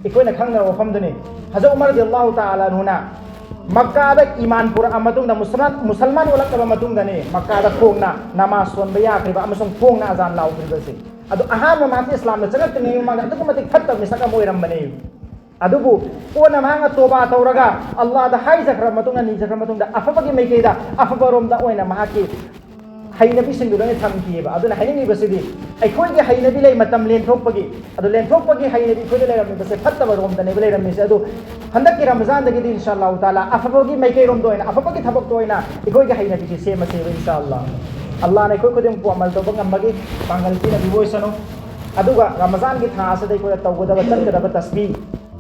ꯑꯩꯈꯣꯏꯅ ꯈꯪꯅꯔꯕ ꯋꯥꯐꯝꯗꯨꯅꯤ꯫ ꯍꯖꯔꯠ ꯎꯃꯔ ꯔꯗꯤꯌꯜꯂꯥꯍꯨ ꯇꯥꯂꯥ ꯑꯟꯍꯨꯅ ꯃꯛꯀꯥꯗ ꯏꯃꯥꯟ ꯄꯨꯔꯛꯑ ꯃꯇꯨꯡꯗ, ꯃꯨꯁꯜꯃꯥꯟ, ꯃꯨꯁꯜꯃꯥꯟ ꯑꯣꯜꯂꯛꯂꯕ ꯃꯇꯨꯡꯗꯅꯤ ꯃꯛꯀꯥꯗ ꯈꯣꯡꯅ ꯅꯃꯥꯖ ꯁꯣꯟꯕ ꯌꯥꯈ꯭ꯔꯤꯕ ꯑꯃꯁꯨꯡ ꯈꯣꯡꯅ ꯑꯖꯥꯟ ꯂꯥꯎꯈ꯭ꯔꯤꯕꯁꯦ꯫ ꯑꯗꯨ ꯑꯍꯥꯟꯕ ꯃꯍꯥꯛꯁꯦ ꯏꯁꯂꯥꯝꯗ ꯆꯪꯂꯛꯇ꯭ꯔꯤꯉꯩ ꯃꯃꯥꯡꯗ ꯑꯗꯨꯛꯀꯤ ꯃꯇꯤꯛ ꯐꯠꯇꯕ ꯃꯤꯁꯛ ꯑꯃ ꯑꯣꯏꯔꯝꯕꯅꯤ꯫ ꯑꯗꯨꯕꯨ ꯀꯣꯟꯅ ꯃꯍꯥꯛꯅ ꯇꯣꯕꯥ ꯇꯧꯔꯒ ꯑꯜꯂꯥꯗ ꯍꯥꯏꯖꯈ꯭ꯔꯕ ꯃꯇꯨꯡꯗ, ꯅꯤꯖꯈ꯭ꯔꯕ ꯃꯇꯨꯡꯗ ꯑꯐꯕꯒꯤ ꯃꯥꯏꯀꯩꯗ, ꯑꯐꯕꯔꯣꯝꯗ ꯑꯣꯏꯅ ꯃꯍꯥꯛꯀꯤ ꯍꯩꯅꯕꯤꯁꯤꯡꯗꯨ ꯂꯣꯏꯅ ꯊꯝꯈꯤꯑꯕ꯫ ꯑꯗꯨꯅ ꯍꯥꯏꯅꯤꯡꯉꯤꯕꯁꯤꯗꯤ, ꯑꯩꯈꯣꯏꯒꯤ ꯍꯩꯅꯕꯤ ꯂꯩ ꯃꯇꯝ ꯂꯦꯟꯊꯣꯛꯄꯒꯤ, ꯑꯗꯨ ꯂꯦꯟꯊꯣꯛꯄꯒꯤ ꯍꯩꯅꯕꯤ ꯑꯩꯈꯣꯏꯗ ꯂꯩꯔꯝꯃꯤꯕꯁꯦ ꯐꯠꯇꯕ ꯔꯣꯝꯗꯅꯦꯕ ꯂꯩꯔꯝꯃꯤꯁꯦ꯫ ꯑꯗꯨ ꯍꯟꯗꯛꯀꯤ ꯔꯃꯖꯥꯟꯗꯒꯤꯗꯤ ꯏꯟꯁꯥ ꯑꯜꯂꯥꯍꯨ ꯇꯥꯂꯥ ꯑꯐꯕꯒꯤ ꯃꯥꯏꯀꯩꯔꯣꯝꯗ ꯑꯣꯏꯅ, ꯑꯐꯕꯒꯤ ꯊꯕꯛꯇ ꯑꯣꯏꯅ ꯑꯩꯈꯣꯏꯒꯤ ꯍꯩꯅꯕꯤꯁꯦ ꯁꯦꯝꯃꯁꯦꯕ ꯏꯟꯁꯥ ꯑꯜꯂꯥꯍ꯫ ꯑꯜꯂꯥꯍꯅ ꯑꯩꯈꯣꯏ ꯈꯨꯗꯤꯡꯃꯛꯄꯨ ꯑꯃꯜ ꯇꯧꯕ ꯉꯝꯕꯒꯤ ꯄꯥꯡꯒꯜ ꯄꯤꯅꯕꯤꯕ ꯑꯣꯏꯁꯅꯨ꯫ ꯑꯗꯨꯒ ꯔꯃꯖꯥꯟꯒꯤ ꯊꯥ ꯑꯁꯤꯗ ꯑꯩꯈꯣꯏꯅ ꯇꯧꯒꯗꯕ, ꯆꯠꯀꯗꯕ ꯇꯁꯕꯤ,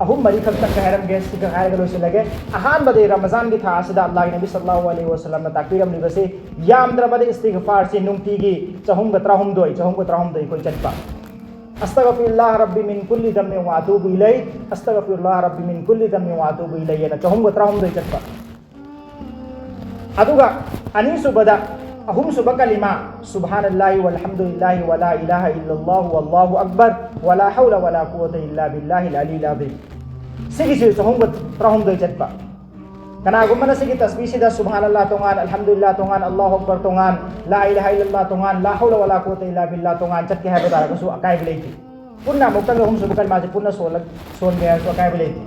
ꯑꯍꯨꯝ ꯃꯔꯤꯈꯛ ꯆꯠꯀꯦ ꯍꯥꯏꯔꯝꯒꯦ, ꯁꯤꯒ ꯍꯥꯏꯔꯒ ꯂꯣꯏꯁꯤꯜꯂꯒꯦ꯫ ꯑꯍꯥꯟꯕꯗꯤ ꯔꯃꯖꯥꯟꯒꯤ ꯊꯥ ꯑꯁꯤꯗ ꯑꯜꯂꯥꯍꯒꯤ ꯅꯕꯤ ꯁꯜꯂꯜꯂꯥꯍꯨ ꯑꯂꯩꯍꯤ ꯋꯥꯁꯜꯂꯝꯅ ꯇꯥꯛꯄꯤꯔꯝꯂꯤꯕꯁꯤ, ꯌꯥꯝꯗ꯭ꯔꯕꯗ ꯏꯁꯇꯤꯒꯐꯥꯔꯁꯤ ꯅꯨꯡꯇꯤꯒꯤ ꯆꯍꯨꯝꯒ ꯇꯔꯥꯍꯨꯝꯗꯣꯏ, ꯆꯍꯨꯝꯒ ꯇꯔꯥꯍꯨꯝꯗꯣꯏ ꯑꯩꯈꯣꯏ ꯆꯠꯄ꯫ "ꯑꯁꯇꯒꯐꯤꯔꯨꯜꯂꯥꯍ ꯔꯕꯤ ꯃꯤꯟ ꯀꯨꯜꯂꯤ ꯗꯝꯕꯤꯟ ꯋꯥ ꯑꯇꯨꯕꯨ ꯏꯂꯩ, ꯑꯁꯇꯒꯐꯤꯔꯨꯜꯂꯥꯍ ꯔꯕꯤ ꯃꯤꯟ ꯀꯨꯜꯂꯤ ꯗꯝꯕꯤꯟ ꯋꯥ ꯑꯇꯨꯕꯨ ꯏꯂꯩ" ꯍꯥꯏꯅ ꯆꯍꯨꯝꯒ ꯇꯔꯥꯍꯨꯝꯗꯣꯏ ꯆꯠꯄ꯫ ꯑꯗꯨꯒ ꯑꯅꯤꯁꯨꯕꯗ, ꯑꯍꯨꯝꯁꯨꯕ ꯀꯂꯤꯃꯥ, "ꯁꯨꯕꯍꯥꯅꯜꯂꯥꯍꯤ ꯋꯜꯍꯝꯗꯨꯂꯤꯜꯂꯥꯍꯤ ꯋꯂꯥ ꯏꯂꯥꯍ ꯏꯜꯂꯜꯂꯥꯍꯨ ꯋꯜꯂꯥꯍꯨ ꯑꯛꯕꯔ ꯋꯂꯥ ꯍꯧꯂ ꯋꯂꯥ ꯀꯨꯋꯥꯇ ꯏꯜꯂꯥ ꯕꯤꯜꯂꯥꯍꯤꯜ ꯑꯂꯤꯜ ꯑꯖꯤꯝ"꯫ ꯁꯤꯒꯤꯁꯨ ꯆꯍꯨꯝꯒ ꯇꯔꯥꯍꯨꯝꯗꯣꯏ ꯆꯠꯄ꯫ ꯀꯅꯥꯒꯨꯝꯕꯅ ꯁꯤꯒꯤ ꯇꯁꯕꯤꯍꯁꯤꯗ ꯁꯨꯕꯍꯥꯅꯜꯂꯥꯍ ꯇꯣꯉꯥꯟ, ꯑꯜꯍꯝꯗꯨꯂꯤꯜꯂꯥꯍ ꯇꯣꯉꯥꯟ, ꯑꯜꯂꯥꯍꯨ ꯑꯛꯕꯔ ꯇꯣꯉꯥꯟ, ꯂꯥ ꯏꯂꯥꯍ ꯏꯜꯂꯜꯂꯥꯍ ꯇꯣꯉꯥꯟ, ꯂꯥ ꯍꯧꯂ ꯋꯂꯥ ꯀꯨꯋꯥꯇ ꯏꯜꯂꯥ ꯕꯤꯜꯂꯥꯍ ꯇꯣꯉꯥꯟ ꯆꯠꯀꯦ ꯍꯥꯏꯕ ꯇꯥꯔꯒꯁꯨ ꯑꯀꯥꯏꯕ ꯂꯩꯇꯦ꯫ ꯄꯨꯟꯅ ꯑꯃꯨꯛꯇꯪꯒ ꯑꯍꯨꯝꯁꯨꯕ ꯀꯂꯤꯃꯥꯁꯦ ꯄꯨꯟꯅ ꯁꯣꯜꯂ-, ꯁꯣꯟꯒꯦ ꯍꯥꯏꯔꯁꯨ ꯑꯀꯥꯏꯕ ꯂꯩꯇꯦ꯫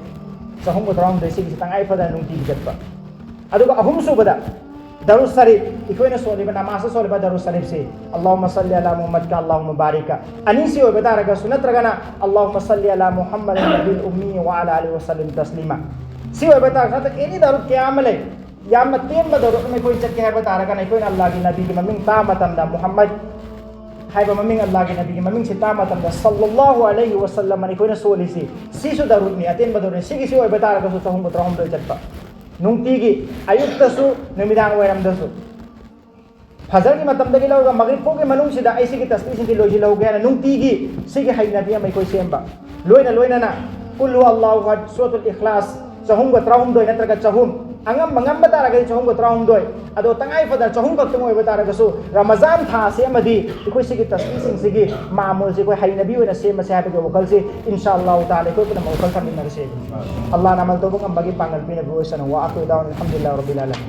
ꯆꯍꯨꯝꯒ ꯇꯔꯥꯍꯨꯝꯗꯣꯏ ꯁꯤꯒꯤꯁꯤ ꯇꯉꯥꯏ ꯐꯗꯅ ꯅꯨꯡꯇꯤꯒꯤ ꯆꯠꯄ꯫ ꯑꯗꯨꯒ ꯑꯍꯨꯝꯁꯨꯕꯗ, ꯗꯔꯨꯗ ꯁꯔꯤꯐ, ꯑꯩꯈꯣꯏꯅ ꯁꯣꯜꯂꯤꯕ, ꯅꯃꯥꯖꯇ ꯁꯣꯜꯂꯤꯕ ꯗꯔꯨꯗ ꯁꯔꯤꯐꯁꯤ, "ꯑꯜꯂꯥꯍꯨꯝꯃ ꯁꯜꯂꯤ ꯑꯂꯥ ꯃꯨꯍꯝꯃꯗ ꯀ ꯑꯜꯂꯥꯍꯨꯝꯃ ꯕꯥꯔꯤꯛ ꯀ", ꯑꯅꯤꯁꯤ ꯑꯣꯏꯕ ꯇꯥꯔꯒꯁꯨ, ꯅꯠꯇ꯭ꯔꯒꯅ "ꯑꯜꯂꯥꯍꯨꯝꯃ ꯁꯜꯂꯤ ꯑꯂꯥ ꯃꯨꯍꯝꯃꯗ ꯅꯕꯤꯜ ꯎꯝꯃꯤ ꯋ ꯑꯂꯥ ꯑꯂꯤꯍꯤ ꯋ ꯁꯜꯂꯤꯝ ꯇꯁꯂꯤꯃꯥ", ꯁꯤ ꯑꯣꯏꯕ ꯇꯥꯔꯒꯁꯨ, ꯅꯠꯇ꯭ꯔꯒ ꯑꯦꯅꯤ ꯗꯔꯨꯗ ꯀꯌꯥ ꯑꯃ ꯂꯩ꯫ ꯌꯥꯝꯅ ꯇꯦꯟꯕ ꯗꯔꯨꯗ ꯑꯃ ꯑꯩꯈꯣꯏ ꯆꯠꯀꯦ ꯍꯥꯏꯕ ꯇꯥꯔꯒꯅ, ꯑꯩꯈꯣꯏꯅ ꯑꯜꯂꯥꯍꯒꯤ ꯅꯕꯤꯒꯤ ꯃꯃꯤꯡ ꯇꯥꯕ ꯃꯇꯝꯗ, ꯃꯨꯍꯝꯃꯗ ꯍꯥꯏꯕ ꯃꯃꯤꯡ, ꯑꯜꯂꯥꯍꯒꯤ ꯅꯕꯤꯒꯤ ꯃꯃꯤꯡꯁꯤ ꯇꯥꯕ ꯃꯇꯝꯗ, "ꯁꯜꯂꯜꯂꯥꯍꯨ ꯑꯂꯩꯍꯤ ꯋꯁꯜꯂꯝ" ꯑꯅ ꯑꯩꯈꯣꯏꯅ ꯁꯣꯜꯂꯤꯁꯤ, ꯁꯤꯁꯨ ꯗꯔꯨꯗꯅꯤ, ꯑꯇꯦꯟꯕ ꯗꯔꯨꯗꯅꯤ꯫ ꯁꯤꯒꯤꯁꯤ ꯑꯣꯏꯕ ꯇꯥꯔꯒꯁꯨ ꯆꯍꯨꯝꯒ ꯇꯔꯥꯍꯨꯝꯗꯣꯏ ꯆꯠꯄ꯫ ꯅꯨꯡꯇꯤꯒꯤ, ꯑꯌꯨꯛꯇꯁꯨ, ꯅꯨꯃꯤꯗꯥꯡ ꯋꯥꯏꯔꯝꯗꯁꯨ, ꯐꯖꯔꯒꯤ ꯃꯇꯝꯗꯒꯤ ꯂꯧꯔꯒ ꯃꯒ꯭ꯔꯤꯕ ꯐꯥꯎꯒꯤ ꯃꯅꯨꯡꯁꯤꯗ ꯑꯩ ꯁꯤꯒꯤ ꯇꯁꯕꯤꯍꯁꯤꯡꯁꯤ ꯂꯣꯏꯁꯤꯜꯍꯧꯒꯦ ꯍꯥꯏꯅ ꯅꯨꯡꯇꯤꯒꯤ ꯁꯤꯒꯤ ꯍꯩꯅꯕꯤ ꯑꯃ ꯑꯩꯈꯣꯏ ꯁꯦꯝꯕ꯫ ꯂꯣꯏꯅ ꯂꯣꯏꯅꯅ ꯀꯨꯜ ꯍꯨꯋꯜꯂꯥꯍꯨ ꯑꯍꯗ, ꯁꯨꯔꯥꯇꯨꯜ ꯏꯈ꯭ꯂꯥꯁ, ꯆꯍꯨꯝꯒ ꯇꯔꯥꯍꯨꯝꯗꯣꯏ ꯅꯠꯇ꯭ꯔꯒ ꯆꯍꯨꯝ, ꯑꯉꯝꯕ ꯉꯝꯕ ꯇꯥꯔꯒꯗꯤ ꯆꯍꯨꯝꯒ ꯇꯔꯥꯍꯨꯝꯗꯣꯏ, ꯑꯗꯣ ꯇꯉꯥꯏ ꯐꯗꯅ ꯆꯍꯨꯝ ꯈꯛꯇꯪ ꯑꯣꯏꯕ ꯇꯥꯔꯒꯁꯨ, ꯔꯃꯖꯥꯟ ꯊꯥꯁꯦ ꯑꯃꯗꯤ ꯑꯩꯈꯣꯏ ꯁꯤꯒꯤ ꯇꯁꯕꯤꯍꯁꯤꯡꯁꯤꯒꯤ ꯃꯥꯃꯨꯜꯁꯤ ꯑꯩꯈꯣꯏ ꯍꯩꯅꯕꯤ ꯑꯣꯏꯅ ꯁꯦꯝꯃꯁꯦ ꯍꯥꯏꯕꯒꯤ ꯋꯥꯈꯜꯁꯤ, ꯏꯟꯁꯥ ꯑꯜꯂꯥꯍꯨ ꯇꯥꯂꯥ, ꯑꯩꯈꯣꯏ ꯄꯨꯝꯅꯃꯛ ꯋꯥꯈꯜ ꯊꯝꯃꯤꯟꯅꯔꯁꯦ꯫ ꯑꯜꯂꯥꯍꯅ ꯑꯃꯜ ꯇꯧꯕ ꯉꯝꯕꯒꯤ ꯄꯥꯡꯒꯜ ꯄꯤꯅꯕ ꯑꯣꯏꯁꯅꯨ꯫ ꯋꯥ ꯑꯈꯤꯔꯨ ꯗꯥꯋꯥꯅꯥ ꯑꯜꯍꯝꯗꯨꯂꯤꯜꯂꯥꯍꯤ ꯔꯕꯤꯜ ꯑꯥꯂꯃꯤꯟ꯫